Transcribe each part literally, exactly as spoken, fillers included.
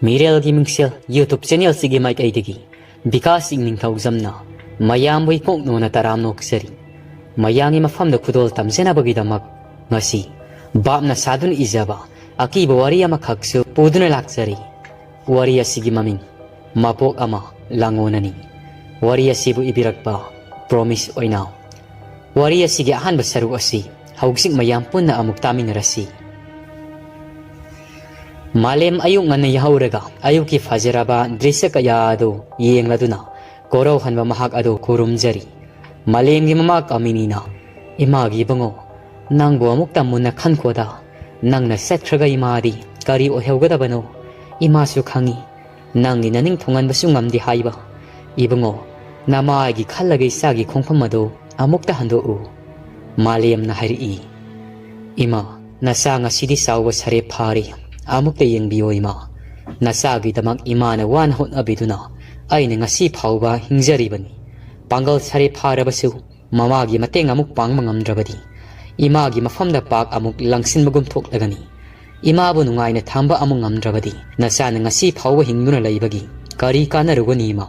ꯃꯤꯔꯦꯜꯒꯤ ꯃꯤꯡꯁꯦꯜ YouTube ꯆꯦꯅꯦꯜꯁꯤꯒꯤ ꯃꯥꯏꯀꯩꯗꯒꯤ ꯕꯤꯀꯥꯁ ꯏꯪꯅꯤꯡꯊꯧꯖꯝꯅ ꯃꯌꯥꯝꯕꯨ ꯏꯀꯣꯛꯅꯣꯅ ꯇꯔꯥꯝꯅ ꯑꯣꯛꯆꯔꯤ꯫ ꯃꯌꯥꯝꯒꯤ ꯃꯐꯝꯗ ꯈꯨꯗꯣꯜ ꯇꯝꯖꯅꯕꯒꯤꯗꯃꯛ ꯉꯁꯤ ꯚꯥꯞꯅ ꯁꯥꯗꯨꯅ ꯏꯖꯕ ꯑꯀꯤꯕ ꯋꯥꯔꯤ ꯑꯃꯈꯛꯁꯨ ꯄꯨꯗꯨꯅ ꯂꯥꯛꯆꯔꯤ꯫ ꯋꯥꯔꯤ ꯑꯁꯤꯒꯤ ꯃꯃꯤꯡ ꯃꯄꯣꯛ ꯑꯃ ꯂꯥꯡꯑꯣꯟ ꯑꯅꯤ꯫ ꯋꯥꯔꯤ ꯑꯁꯤꯕꯨ ꯏꯕꯤꯔꯛꯄ ꯄ꯭ꯔꯣꯃꯤꯁ ꯑꯣꯏꯅꯥꯎ꯫ ꯋꯥꯔꯤ ꯑꯁꯤꯒꯤ ꯑꯍꯥꯟꯕ ꯁꯔꯨꯛ ꯑꯁꯤ ꯍꯧꯖꯤꯛ ꯃꯌꯥꯝ ꯄꯨꯟꯅ ꯑꯃꯨꯛ ꯇꯥꯃꯤꯟꯅꯔꯁꯤ꯫ ꯃꯥꯂꯦꯝ ꯑꯌꯨꯛ ꯉꯟꯅ ꯌꯥꯍꯧꯔꯒ ꯑꯌꯨꯛꯀꯤ ꯐꯖꯔꯕ ꯗ꯭ꯔꯤꯁ꯭ꯌ ꯀꯌꯥ ꯑꯗꯨ ꯌꯦꯡꯂꯗꯨꯅ ꯀꯣꯔꯧꯍꯟꯕ ꯃꯍꯥꯛ ꯑꯗꯨ ꯈꯨꯔꯨꯝꯖꯔꯤ꯫ ꯃꯥꯂꯦꯝꯒꯤ ꯃꯃꯥ ꯀꯥꯃꯤꯅꯤꯅ, "ꯏꯃꯥꯒꯤ ꯏꯕꯨꯡꯉꯣ, ꯅꯪꯕꯨ ꯑꯃꯨꯛꯇ ꯃꯨꯟꯅ ꯈꯟꯈꯣꯗ꯫ ꯅꯪꯅ ꯆꯠꯈ꯭ꯔꯒ ꯏꯃꯥꯗꯤ ꯀꯔꯤ ꯑꯣꯏꯍꯧꯒꯗꯕꯅꯣ? ꯏꯃꯥꯁꯨ ꯈꯪꯏ, ꯅꯪꯒꯤ ꯅꯅꯤꯡ ꯊꯨꯡꯍꯟꯕꯁꯨ ꯉꯝꯗꯦ ꯍꯥꯏꯕ꯫ ꯏꯕꯨꯡꯉꯣ, ꯅꯃꯥꯒꯤ ꯈꯜꯂꯒ ꯏꯆꯥꯒꯤ ꯈꯣꯡꯐꯝ ꯑꯗꯨ ꯑꯃꯨꯛꯇ ꯍꯟꯗꯣꯛꯎ꯫" ꯃꯥꯂꯦꯝꯅ ꯍꯥꯏꯔꯛꯏ, "ꯏꯃꯥ, ꯅꯆꯥ ꯉꯁꯤꯗꯤ ꯆꯥꯎꯕ ꯁꯥꯔꯦ ꯐꯥꯔꯦ꯫ ꯑꯃꯨꯛꯇ ꯌꯦꯡꯕꯤꯌꯣ ꯏꯃꯥ꯫ ꯅꯆꯥꯒꯤꯗꯃꯛ ꯏꯃꯥꯅ ꯋꯥꯅ ꯍꯣꯠꯅꯕꯤꯗꯨꯅ ꯑꯩꯅ ꯉꯁꯤ ꯐꯥꯎꯕ ꯍꯤꯡꯖꯔꯤꯕꯅꯤ꯫ ꯄꯥꯡꯒꯜ ꯁꯥꯔꯦ ꯐꯥꯔꯕꯁꯨ ꯃꯃꯥꯒꯤ ꯃꯇꯦꯡ ꯑꯃꯨꯛ ꯄꯥꯡꯕ ꯉꯝꯗ꯭ꯔꯕꯗꯤ, ꯏꯃꯥꯒꯤ ꯃꯐꯝꯗ ꯄꯥꯛ ꯑꯃꯨꯛ ꯂꯪꯁꯤꯟꯕꯒꯨꯝ ꯊꯣꯛꯂꯒꯅꯤ꯫ ꯏꯃꯥꯕꯨ ꯅꯨꯡꯉꯥꯏꯅ ꯊꯝꯕ ꯑꯃꯨꯛ ꯉꯝꯗ꯭ꯔꯕꯗꯤ, ꯅꯆꯥꯅ ꯉꯁꯤ ꯐꯥꯎꯕ ꯍꯤꯡꯗꯨꯅ ꯂꯩꯕꯒꯤ ꯀꯔꯤ ꯀꯥꯟꯅꯔꯨꯒꯅꯤ ꯏꯃꯥ?"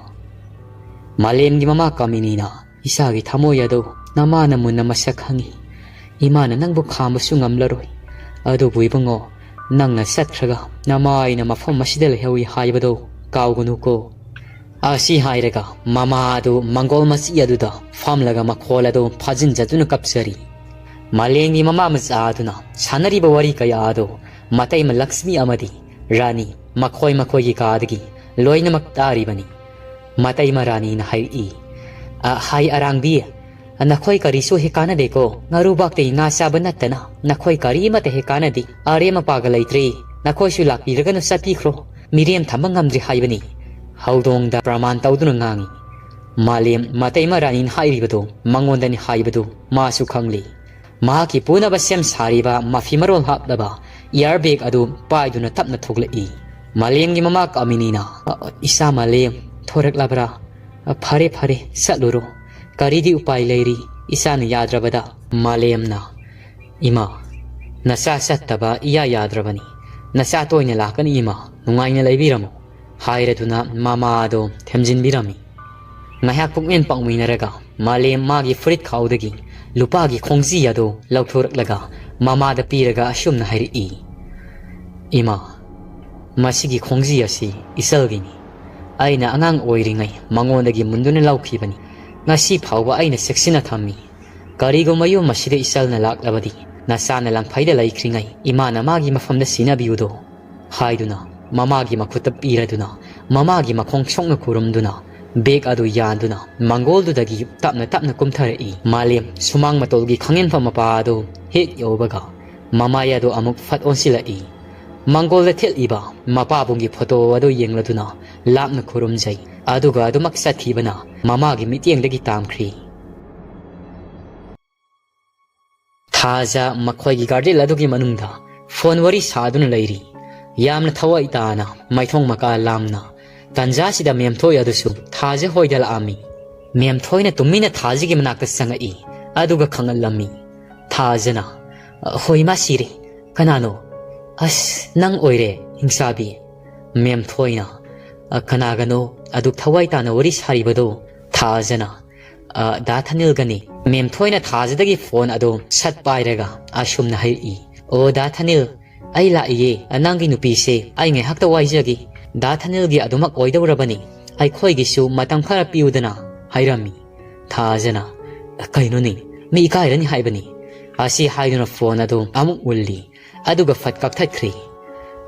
ꯃꯥꯂꯦꯝꯒꯤ ꯃꯃꯥ ꯀꯥꯃꯤꯅꯤꯅ, "ꯏꯆꯥꯒꯤ ꯊꯃꯣꯏ ꯑꯗꯨ ꯅꯃꯥꯅ ꯃꯨꯟꯅ ꯃꯁꯛ ꯈꯪꯏ꯫ ꯏꯃꯥꯅ ꯅꯪꯕꯨ ꯈꯥꯝꯕꯁꯨ ꯉꯝꯂꯔꯣꯏ꯫ ꯑꯗꯨꯕꯨ ꯏꯕꯨꯡꯉꯣ, ꯅꯪꯅ ꯆꯠꯈ꯭ꯔꯒ ꯅꯃꯥ ꯑꯩꯅ ꯃꯐꯝ ꯑꯁꯤꯗ ꯂꯩꯍꯧꯏ ꯍꯥꯏꯕꯗꯨ ꯀꯥꯎꯒꯅꯨꯀꯣ꯫" ꯑꯁꯤ ꯍꯥꯏꯔꯒ ꯃꯃꯥ ꯑꯗꯨ ꯃꯪꯒꯣꯜ ꯃꯆꯤ ꯑꯗꯨꯗ ꯐꯝꯂꯒ ꯃꯈꯣꯜ ꯑꯗꯨ ꯐꯥꯖꯤꯟꯖꯗꯨꯅ ꯀꯞꯆꯔꯤ꯫ ꯃꯥꯂꯦꯝꯒꯤ ꯃꯃꯥ ꯃꯆꯥ ꯑꯗꯨꯅ ꯁꯥꯟꯅꯔꯤꯕ ꯋꯥꯔꯤ ꯀꯌꯥ ꯑꯗꯨ ꯃꯇꯩꯃ ꯂꯛꯁꯃꯤ ꯑꯃꯗꯤ ꯔꯥꯅꯤ ꯃꯈꯣꯏ ꯃꯈꯣꯏꯒꯤ ꯀꯥꯗꯒꯤ ꯂꯣꯏꯅꯃꯛ ꯇꯥꯔꯤꯕꯅꯤ꯫ ꯃꯇꯩꯃ ꯔꯥꯅꯤꯅ ꯍꯥꯏꯔꯛꯏ, "ꯑ, ꯍꯥꯏ ꯑꯔꯥꯡꯕꯤ, ꯅꯈꯣꯏ ꯀꯔꯤꯁꯨ ꯍꯦꯛ ꯀꯥꯟꯅꯗꯦꯀꯣ꯫ ꯉꯥꯔꯨꯕꯥꯛꯇꯒꯤ ꯉꯥ ꯆꯥꯕ ꯅꯠꯇꯅ ꯅꯈꯣꯏ ꯀꯔꯤꯃꯠꯇ ꯍꯦꯛ ꯀꯥꯟꯅꯗꯦ꯫ ꯑꯔꯦꯝ ꯑꯄꯥꯒ ꯂꯩꯇ꯭ꯔꯦ꯫ ꯅꯈꯣꯏꯁꯨ ꯂꯥꯛꯄꯤꯔꯒꯅꯨ, ꯆꯠꯄꯤꯈ꯭ꯔꯣ꯫ ꯃꯤꯔꯦꯝ ꯊꯝꯕ ꯉꯝꯗ꯭ꯔꯦ ꯍꯥꯏꯕꯅꯤ꯫" ꯍꯧꯗꯣꯡꯗ ꯄ꯭ꯔꯃꯥꯟ ꯇꯧꯗꯨꯅ ꯉꯥꯡꯏ꯫ ꯃꯥꯂꯦꯝ ꯃꯇꯩꯃ ꯔꯥꯅꯤꯅ ꯍꯥꯏꯔꯤꯕꯗꯨ ꯃꯉꯣꯟꯗꯅꯤ ꯍꯥꯏꯕꯗꯨ ꯃꯥꯁꯨ ꯈꯪꯂꯤ꯫ ꯃꯍꯥꯛꯀꯤ ꯄꯨꯅꯕ ꯁꯦꯝ ꯁꯥꯔꯤꯕ ꯃꯐꯤ ꯃꯔꯣꯜ ꯍꯥꯞꯂꯕ ꯏꯌꯥꯔ ꯕꯦꯒ ꯑꯗꯨ ꯄꯥꯏꯗꯨꯅ ꯇꯞꯅ ꯊꯣꯛꯂꯛꯏ꯫ ꯃꯥꯂꯦꯝꯒꯤ ꯃꯃꯥ ꯀꯥꯃꯤꯅꯤꯅ, "ꯑ, ꯏꯆꯥ ꯃꯥꯂꯦꯝ, ꯊꯣꯔꯛꯂꯕ꯭ꯔꯥ? ꯑ, ꯐꯔꯦ, ꯐꯔꯦ, ꯆꯠꯂꯨꯔꯣ꯫ ꯀꯔꯤꯗꯤ ꯎꯄꯥꯏ ꯂꯩꯔꯤ, ꯏꯆꯥꯅ ꯌꯥꯗ꯭ꯔꯕꯗ?" ꯃꯥꯂꯦꯝꯅ, "ꯏꯃꯥ, ꯅꯆꯥ ꯆꯠꯇꯕ ꯏꯌꯥ ꯌꯥꯗ꯭ꯔꯕꯅꯤ꯫ ꯅꯆꯥ ꯇꯣꯏꯅ ꯂꯥꯛꯀꯅꯤ ꯏꯃꯥ꯫ ꯅꯨꯡꯉꯥꯏꯅ ꯂꯩꯕꯤꯔꯝꯃꯨ" ꯍꯥꯏꯔꯗꯨꯅ ꯃꯃꯥ ꯑꯗꯣ ꯊꯦꯝꯖꯤꯟꯕꯤꯔꯝꯃꯤ꯫ ꯉꯥꯏꯍꯥꯛ ꯄꯨꯛꯃꯦꯟ ꯄꯥꯎꯃꯤꯟꯅꯔꯒ ꯃꯥꯂꯦꯝ ꯃꯥꯒꯤ ꯐꯨꯔꯤꯠ ꯈꯥꯎꯗꯒꯤ ꯂꯨꯄꯥꯒꯤ ꯈꯣꯡꯖꯤ ꯑꯗꯨ ꯂꯧꯊꯣꯔꯛꯂꯒ ꯃꯃꯥꯗ ꯄꯤꯔꯒ ꯑꯁꯨꯝꯅ ꯍꯥꯏꯔꯛꯏ, "ꯏꯃꯥ, ꯃꯁꯤꯒꯤ ꯈꯣꯡꯖꯤ ꯑꯁꯤ ꯏꯆꯜꯒꯤꯅꯤ꯫ ꯑꯩꯅ ꯑꯉꯥꯡ ꯑꯣꯏꯔꯤꯉꯩ ꯃꯉꯣꯟꯗꯒꯤ ꯃꯨꯟꯗꯨꯅ ꯂꯧꯈꯤꯕꯅꯤ꯫ ꯉꯁꯤ ꯐꯥꯎꯕ ꯑꯩꯅ ꯆꯦꯛꯁꯤꯟꯅ ꯊꯝꯃꯤ꯫ ꯀꯔꯤꯒꯨꯝꯕ ꯌꯨꯝ ꯑꯁꯤꯗ ꯏꯆꯜꯅ ꯂꯥꯛꯂꯕꯗꯤ ꯅꯆꯥꯅ ꯂꯪꯐꯩꯗ ꯂꯩꯈ꯭ꯔꯤꯉꯩ ꯏꯃꯥꯅ ꯃꯥꯒꯤ ꯃꯐꯝꯗ ꯁꯤꯟꯅꯕꯤꯌꯨꯗꯣ" ꯍꯥꯏꯗꯨꯅ ꯃꯃꯥꯒꯤ ꯃꯈꯨꯠꯇ ꯄꯤꯔꯗꯨꯅ ꯃꯃꯥꯒꯤ ꯃꯈꯣꯡ ꯁꯣꯛꯅ ꯈꯨꯔꯨꯝꯗꯨꯅ ꯕꯦꯒ ꯑꯗꯨ ꯌꯥꯟꯗꯨꯅ ꯃꯪꯒꯣꯜꯗꯨꯗꯒꯤ ꯇꯞꯅ ꯇꯞꯅ ꯀꯨꯝꯊꯔꯛꯏ꯫ ꯃꯥꯂꯦꯝ ꯁꯨꯃꯥꯡ ꯃꯇꯣꯜꯒꯤ ꯈꯥꯡꯉꯦꯟꯐꯝ ꯃꯄꯥ ꯑꯗꯨ ꯍꯦꯛ ꯌꯧꯕꯒ ꯃꯃꯥꯏ ꯑꯗꯨ ꯑꯃꯨꯛ ꯐꯠ ꯑꯣꯟꯁꯤꯜꯂꯛꯏ꯫ ꯃꯪꯒꯣꯜꯗ ꯊꯦꯠꯂꯤꯕ ꯃꯄꯥꯕꯨꯡꯒꯤ ꯐꯣꯇꯣ ꯑꯗꯨ ꯌꯦꯡꯂꯗꯨꯅ ꯂꯥꯞꯅ ꯈꯨꯔꯨꯝꯖꯩ꯫ ꯑꯗꯨꯒ ꯑꯗꯨꯃꯛ ꯆꯠꯈꯤꯕꯅ ꯃꯃꯥꯒꯤ ꯃꯤꯠꯌꯦꯡꯗꯒꯤ ꯇꯥꯝꯈ꯭ꯔꯤ꯫ ꯊꯥꯖ ꯃꯈꯣꯏꯒꯤ ꯒꯥꯔꯗꯦꯟ ꯑꯗꯨꯒꯤ ꯃꯅꯨꯡꯗ ꯐꯣꯟ ꯋꯥꯔꯤ ꯁꯥꯗꯨꯅ ꯂꯩꯔꯤ꯫ ꯌꯥꯝꯅ ꯊꯋꯥꯏ ꯇꯥꯅ ꯃꯥꯏꯊꯣꯡ ꯃꯀꯥ ꯂꯥꯝꯅ꯫ ꯇꯟꯖꯥꯁꯤꯗ ꯃꯦꯝꯊꯣꯏ ꯑꯗꯨꯁꯨ ꯊꯥꯖ ꯍꯣꯏꯗ ꯂꯥꯛꯑꯝꯃꯤ꯫ ꯃꯦꯝꯊꯣꯏꯅ ꯇꯨꯃꯤꯟꯅ ꯊꯥꯖꯒꯤ ꯃꯅꯥꯛꯇ ꯆꯪꯉꯛꯏ꯫ ꯑꯗꯨꯒ ꯈꯪꯍꯜꯂꯝꯃꯤ꯫ ꯊꯥꯖꯅ, "ꯍꯣꯏ, ꯃꯥ ꯁꯤꯔꯦ꯫ ꯀꯅꯥꯅꯣ?" "ꯑꯁ, ꯅꯪ ꯑꯣꯏꯔꯦ, ꯍꯤꯡꯆꯥꯕꯤ꯫" ꯃꯦꯝꯊꯣꯏꯅ, "ꯀꯅꯥꯒꯅꯣ ꯑꯗꯨꯛ ꯊꯋꯥꯏ ꯇꯥꯅ ꯋꯥꯔꯤ ꯁꯥꯔꯤꯕꯗꯣ?" ꯊꯥꯖꯅ, "ꯑ, ꯗꯥ ꯊꯥꯅꯤꯜꯒꯅꯤ꯫" ꯃꯦꯝꯊꯣꯏꯅ ꯊꯥꯖꯗꯒꯤ ꯐꯣꯟ ꯑꯗꯨ ꯁꯠ ꯄꯥꯏꯔꯒ ꯑꯁꯨꯝꯅ ꯍꯥꯏꯔꯛꯏ, "ꯑꯣ, ꯗꯥ ꯊꯥꯅꯤꯜ, ꯑꯩ ꯂꯥꯛꯏꯌꯦ꯫ ꯅꯪꯒꯤ ꯅꯨꯄꯤꯁꯦ ꯑꯩ ꯉꯥꯏꯍꯥꯛꯇ ꯋꯥꯏꯖꯒꯦ꯫ ꯗꯥ ꯊꯥꯅꯤꯜꯒꯤ ꯑꯗꯨꯃꯛ ꯑꯣꯏꯗꯧꯔꯕꯅꯤ꯫ ꯑꯩꯈꯣꯏꯒꯤꯁꯨ ꯃꯇꯝ ꯈꯔ ꯄꯤꯌꯨꯗꯅ," ꯍꯥꯏꯔꯝꯃꯤ꯫ ꯊꯥꯖꯅ, "ꯀꯩꯅꯣꯅꯦ, ꯃꯤ ꯏꯀꯥꯏꯔꯅꯤ ꯍꯥꯏꯕꯅꯤ꯫" ꯑꯁꯤ ꯍꯥꯏꯗꯨꯅ ꯐꯣꯟ ꯑꯗꯨ ꯑꯃꯨꯛ ꯎꯜꯂꯤ꯫ ꯑꯗꯨꯒ ꯐꯠ ꯀꯛꯊꯠꯈ꯭ꯔꯤ꯫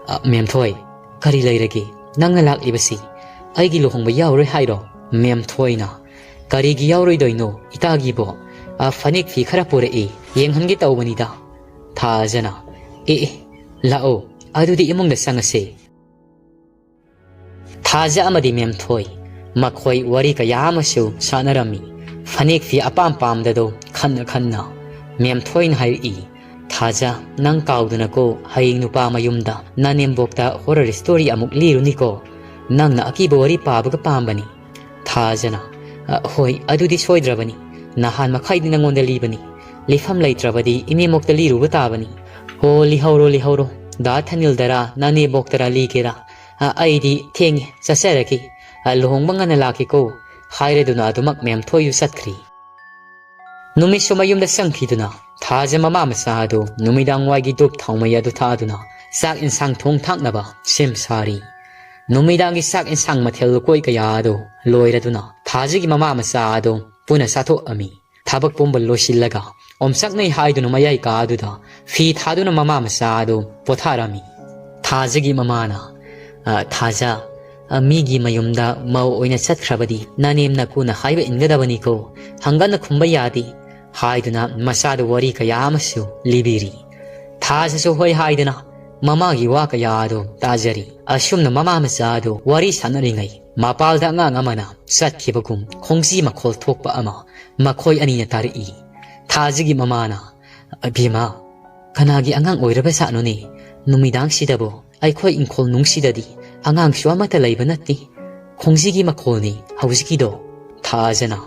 "ꯑ, ꯃꯦꯝꯊꯣꯏ, ꯀꯔꯤ ꯂꯩꯔꯒꯦ? ꯅꯪꯅ ꯂꯥꯛꯂꯤꯕꯁꯤ ꯑꯩꯒꯤ ꯂꯨꯍꯣꯡꯕ ꯌꯥꯎꯔꯣꯏ ꯍꯥꯏꯔꯣ?" ꯃꯦꯝꯊꯣꯏꯅ, "ꯀꯔꯤꯒꯤ ꯌꯥꯎꯔꯣꯏꯗꯣꯏꯅꯣ ꯏꯇꯥꯒꯤꯕꯣ? ꯑ, ꯐꯅꯦꯛ ꯐꯤ ꯈꯔ ꯄꯨꯔꯛꯏ, ꯌꯦꯡꯍꯟꯒꯦ ꯇꯧꯕꯅꯤꯗ꯫" ꯊꯥꯖꯅ, "ꯑꯦ, ꯑꯦ, ꯂꯥꯛꯑꯣ, ꯑꯗꯨꯗꯤ ꯏꯃꯨꯡꯗ ꯆꯪꯉꯁꯦ꯫" ꯊꯥꯖ ꯑꯃꯗꯤ ꯃꯦꯝꯊꯣꯏ, ꯃꯈꯣꯏ ꯋꯥꯔꯤ ꯀꯌꯥ ꯑꯃꯁꯨ ꯁꯥꯟꯅꯔꯝꯃꯤ꯫ ꯐꯅꯦꯛ ꯐꯤ ꯑꯄꯥꯝ ꯄꯥꯝꯗꯗꯣ ꯈꯟꯅ ꯈꯟꯅ꯫ ꯃꯦꯝꯊꯣꯏꯅ ꯍꯥꯏꯔꯛꯏ, "ꯊꯥꯖ, ꯅꯪ ꯀꯥꯎꯗꯅꯀꯣ, ꯍꯌꯦꯡ ꯅꯨꯄꯥ ꯃꯌꯨꯝꯗ ꯅꯅꯦꯝꯕꯣꯛꯇ horror story ꯑꯃꯨꯛ ꯂꯤꯔꯨꯅꯤꯀꯣ꯫ ꯅꯪꯅ ꯑꯀꯤꯕ ꯋꯥꯔꯤ ꯄꯥꯕꯒ ꯄꯥꯝꯕꯅꯤ꯫" ꯊꯥꯖꯅ, "ꯑ, ꯍꯣꯏ, ꯑꯗꯨꯗꯤ ꯁꯣꯏꯗ꯭ꯔꯕꯅꯤ꯫ ꯅꯍꯥꯟ ꯃꯈꯩꯗꯤ ꯅꯉꯣꯟꯗ ꯂꯤꯕꯅꯤ꯫ ꯂꯤꯐꯝ ꯂꯩꯇ꯭ꯔꯕꯗꯤ ꯏꯅꯦꯝꯕꯣꯛꯇ ꯂꯤꯔꯨꯕ ꯇꯥꯕꯅꯤ꯫" "ꯑꯣ, ꯂꯤꯍꯧꯔꯣ, ꯂꯤꯍꯧꯔꯣ꯫ ꯗꯥ ꯊꯥꯅꯤꯜꯗꯔꯥ, ꯅꯅꯦꯝꯕꯣꯛꯇꯔꯥ ꯂꯤꯒꯦꯔꯥ? "ꯑ, ꯑꯩꯗꯤ ꯊꯦꯡꯉꯦ, ꯆꯠꯆꯔꯒꯦ꯫ ꯑ, ꯂꯨꯍꯣꯡꯕ ꯉꯟꯅ ꯂꯥꯛꯀꯦꯀꯣ," ꯍꯥꯏꯔꯗꯨꯅ ꯑꯗꯨꯃꯛ ꯃꯦꯝꯊꯣꯏꯁꯨ ꯆꯠꯈ꯭ꯔꯤ꯫ ꯅꯨꯃꯤꯠꯁꯨ ꯃꯌꯨꯝꯗ ꯆꯪꯈꯤꯗꯨꯅ ꯊꯥꯖ ꯃꯃꯥ ꯃꯆꯥ ꯑꯗꯨ ꯅꯨꯃꯤꯗꯥꯡ ꯋꯥꯏꯒꯤ ꯙꯨꯞ ꯊꯥꯎꯃꯩ ꯑꯗꯨ ꯊꯥꯗꯨꯅ ꯆꯥꯛ ꯏꯟꯁꯥꯡ ꯊꯣꯡ ꯊꯥꯛꯅꯕ ꯁꯦꯝ ꯁꯥꯔꯤ꯫ ꯅꯨꯃꯤꯗꯥꯡꯒꯤ ꯆꯥꯛ ꯏꯟꯁꯥꯡ ꯃꯊꯦꯜ ꯂꯨꯀꯣꯏ ꯀꯌꯥ ꯑꯗꯨ ꯂꯣꯏꯔꯗꯨꯅ ꯊꯥꯖꯒꯤ ꯃꯃꯥ ꯃꯆꯥ ꯑꯗꯨ ꯄꯨꯟꯅ ꯆꯥꯊꯣꯛꯑꯝꯃꯤ꯫ ꯊꯕꯛ ꯄꯨꯝꯕ ꯂꯣꯏꯁꯤꯜꯂꯒ ꯑꯣꯝꯆꯥꯛꯅꯩ ꯍꯥꯏꯗꯨꯅ ꯃꯌꯥꯏ ꯀꯥꯗꯨꯗ ꯐꯤ ꯊꯥꯗꯨꯅ ꯃꯃꯥ ꯃꯆꯥ ꯑꯗꯨ ꯄꯣꯊꯥꯔꯝꯃꯤ꯫ ꯊꯥꯖꯒꯤ ꯃꯃꯥꯅ, "ꯑ, ꯊꯥꯖ, ꯑ, ꯃꯤꯒꯤ ꯃꯌꯨꯝꯗ ꯃꯧ ꯑꯣꯏꯅ ꯆꯠꯈ꯭ꯔꯕꯗꯤ ꯅꯅꯦꯝ ꯅꯀꯨꯅ ꯍꯥꯏꯕ ꯏꯟꯒꯗꯕꯅꯤꯀꯣ, ꯍꯪꯒꯠꯅ ꯈꯨꯝꯕ ꯌꯥꯗꯦ," ꯍꯥꯏꯗꯨꯅ ꯃꯆꯥꯗ ꯋꯥꯔꯤ ꯀꯌꯥ ꯑꯃꯁꯨ ꯂꯤꯕꯤꯔꯤ꯫ ꯊꯥꯖꯁꯨ ꯍꯣꯏ ꯍꯥꯏꯗꯅ ꯃꯃꯥꯒꯤ ꯋꯥ ꯀꯌꯥ ꯑꯗꯨ ꯇꯥꯖꯔꯤ꯫ ꯑꯁꯨꯝꯅ ꯃꯃꯥ ꯃꯆꯥ ꯑꯗꯨ ꯋꯥꯔꯤ ꯁꯥꯟꯅꯔꯤꯉꯩ ꯃꯄꯥꯜꯗ ꯑꯉꯥꯡ ꯑꯃꯅ ꯆꯠꯈꯤꯕꯒꯨꯝ ꯈꯣꯡꯖꯤ ꯃꯈꯣꯜ ꯊꯣꯛꯄ ꯑꯃ ꯃꯈꯣꯏ ꯑꯅꯤꯅ ꯇꯥꯔꯛꯏ꯫ ꯊꯥꯖꯒꯤ ꯃꯃꯥꯅ, "ꯑꯕꯦꯝꯃ, ꯀꯅꯥꯒꯤ ꯑꯉꯥꯡ ꯑꯣꯏꯔꯕ ꯖꯥꯠꯅꯣꯅꯦ? ꯅꯨꯃꯤꯗꯥꯡꯁꯤꯗꯕꯨ ꯑꯩꯈꯣꯏ ꯏꯪꯈꯣꯜ ꯅꯨꯡꯁꯤꯗꯗꯤ ꯑꯉꯥꯡꯁꯨ ꯑꯃꯠꯇ ꯂꯩꯕ ꯅꯠꯇꯦ꯫ ꯈꯣꯡꯖꯤꯒꯤ ꯃꯈꯣꯜꯅꯤ ꯍꯧꯖꯤꯛꯀꯤꯗꯣ꯫" ꯊꯥꯖꯅ,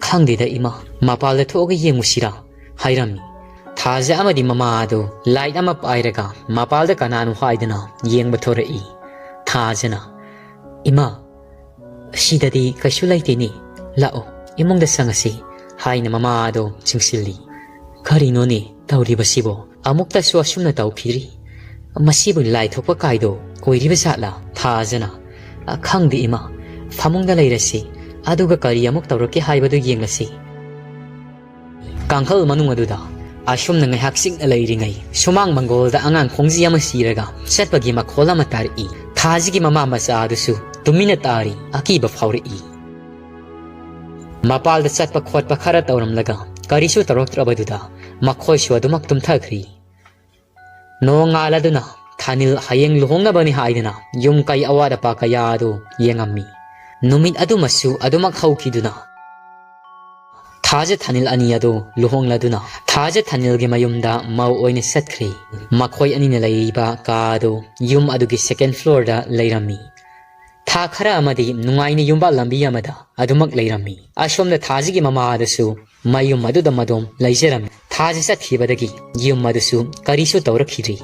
"ꯈꯪꯗꯦꯗ ꯏꯃꯥ, ꯃꯄꯥꯜꯗ ꯊꯣꯛꯑꯒ ꯌꯦꯡꯉꯨꯁꯤꯔꯥ?" ꯍꯥꯏꯔꯝꯃꯤ꯫ ꯊꯥꯖ ꯑꯃꯗꯤ ꯃꯃꯥ ꯑꯗꯨ ꯂꯥꯏꯠ ꯑꯃ ꯄꯥꯏꯔꯒ ꯃꯄꯥꯜꯗ ꯀꯅꯥꯅꯣ ꯍꯥꯏꯗꯨꯅ ꯌꯦꯡꯕ ꯊꯣꯔꯛꯏ꯫ ꯊꯥꯖꯅ, "ꯏꯃꯥ, ꯁꯤꯗꯗꯤ ꯀꯩꯁꯨ ꯂꯩꯇꯦꯅꯦ꯫ ꯂꯥꯛꯑꯣ, ꯏꯃꯨꯡꯗ ꯆꯪꯉꯁꯤ," ꯍꯥꯏꯅ ꯃꯃꯥ ꯑꯗꯨ ꯆꯤꯡꯁꯤꯜꯂꯤ꯫ "ꯀꯔꯤꯅꯣꯅꯦ ꯇꯧꯔꯤꯕꯁꯤꯕꯣ? ꯑꯃꯨꯛꯇꯁꯨ ꯑꯁꯨꯝꯅ ꯇꯧꯈꯤꯗ꯭ꯔꯤ꯫ ꯃꯁꯤꯕꯨ ꯂꯥꯏ ꯊꯣꯛꯄ ꯀꯥꯏꯗꯣ ꯑꯣꯏꯔꯤꯕ ꯖꯥꯠꯂꯥ?" ꯊꯥꯖꯅ, "ꯑ, ꯈꯪꯗꯦ ꯏꯃꯥ, ꯐꯃꯨꯡꯗ ꯂꯩꯔꯁꯤ, ꯑꯗꯨꯒ ꯀꯔꯤ ꯑꯃꯨꯛ ꯇꯧꯔꯛꯀꯦ ꯍꯥꯏꯕꯗꯨ ꯌꯦꯡꯂꯁꯤ꯫" ꯀꯥꯡꯈꯜ ꯃꯅꯨꯡ ꯑꯗꯨꯗ ꯑꯁꯨꯝꯅ ꯉꯥꯏꯍꯥꯛ ꯆꯤꯛꯅ ꯂꯩꯔꯤꯉꯩ, ꯁꯨꯃꯥꯡ ꯃꯪꯒꯣꯜꯗ ꯑꯉꯥꯡ ꯈꯣꯡꯖꯤ ꯑꯃ ꯁꯤꯔꯒ ꯆꯠꯄꯒꯤ ꯃꯈꯣꯜ ꯑꯃ ꯇꯥꯔꯛꯏ꯫ ꯊꯥꯖꯒꯤ ꯃꯃꯥ ꯃꯆꯥ ꯑꯗꯨꯁꯨ ꯇꯨꯃꯤꯟꯅ ꯇꯥꯔꯤ, ꯑꯀꯤꯕ ꯐꯥꯎꯔꯛꯏ꯫ ꯃꯄꯥꯜꯗ ꯆꯠꯄ ꯈꯣꯠꯄ ꯈꯔ ꯇꯧꯔꯝꯂꯒ ꯀꯔꯤꯁꯨ ꯇꯧꯔꯛꯇ꯭ꯔꯕꯗꯨꯗ ꯃꯈꯣꯏꯁꯨ ꯑꯗꯨꯃꯛ ꯇꯨꯝꯊꯈ꯭ꯔꯤ꯫ ꯅꯣꯡꯉꯥꯜꯂꯗꯨꯅ ꯊꯥꯅꯤꯜ ꯍꯌꯦꯡ ꯂꯨꯍꯣꯡꯅꯕꯅꯤ ꯍꯥꯏꯗꯨꯅ ꯌꯨꯝ ꯀꯩ ꯑꯋꯥꯠ ꯑꯄꯥ ꯀꯌꯥ ꯑꯗꯨ ꯌꯦꯡꯉꯝꯃꯤ꯫ ꯅꯨꯃꯤꯠ ꯑꯗꯨꯃꯁꯨ ꯑꯗꯨꯃꯛ ꯍꯧꯈꯤꯗꯨꯅ ꯊꯥꯖ ꯊꯥꯅꯤꯜ ꯑꯅꯤ ꯑꯗꯨ ꯂꯨꯍꯣꯡꯂꯗꯨꯅ ꯊꯥꯖ ꯊꯥꯅꯤꯜꯒꯤ ꯃꯌꯨꯝꯗ ꯃꯧ ꯑꯣꯏꯅ ꯆꯠꯈ꯭ꯔꯤ꯫ ꯃꯈꯣꯏ ꯑꯅꯤꯅ ꯂꯩꯔꯤꯕ ꯀꯥ ꯑꯗꯨ ꯌꯨꯝ ꯑꯗꯨꯒꯤ ꯁꯦꯀꯦꯟ ꯐ꯭ꯂꯣꯔꯗ ꯂꯩꯔꯝꯃꯤ꯫ ꯊꯥ ꯈꯔ ꯑꯃꯗꯤ ꯅꯨꯡꯉꯥꯏꯅ ꯌꯨꯝꯕꯥꯜ ꯂꯝꯕꯤ ꯑꯃꯗ ꯑꯗꯨꯃꯛ ꯂꯩꯔꯝꯃꯤ꯫ ꯑꯁꯣꯝꯗ ꯊꯥꯖꯒꯤ ꯃꯃꯥ ꯑꯗꯨꯁꯨ ꯃꯌꯨꯝ ꯑꯗꯨꯗ ꯃꯗꯣꯝ ꯂꯩꯖꯔꯝꯃꯤ꯫ ꯊꯥꯖ ꯆꯠꯈꯤꯕꯗꯒꯤ ꯌꯨꯝ ꯑꯗꯨꯁꯨ ꯀꯔꯤꯁꯨ ꯇꯧꯔꯛꯈꯤꯗ꯭ꯔꯤ꯫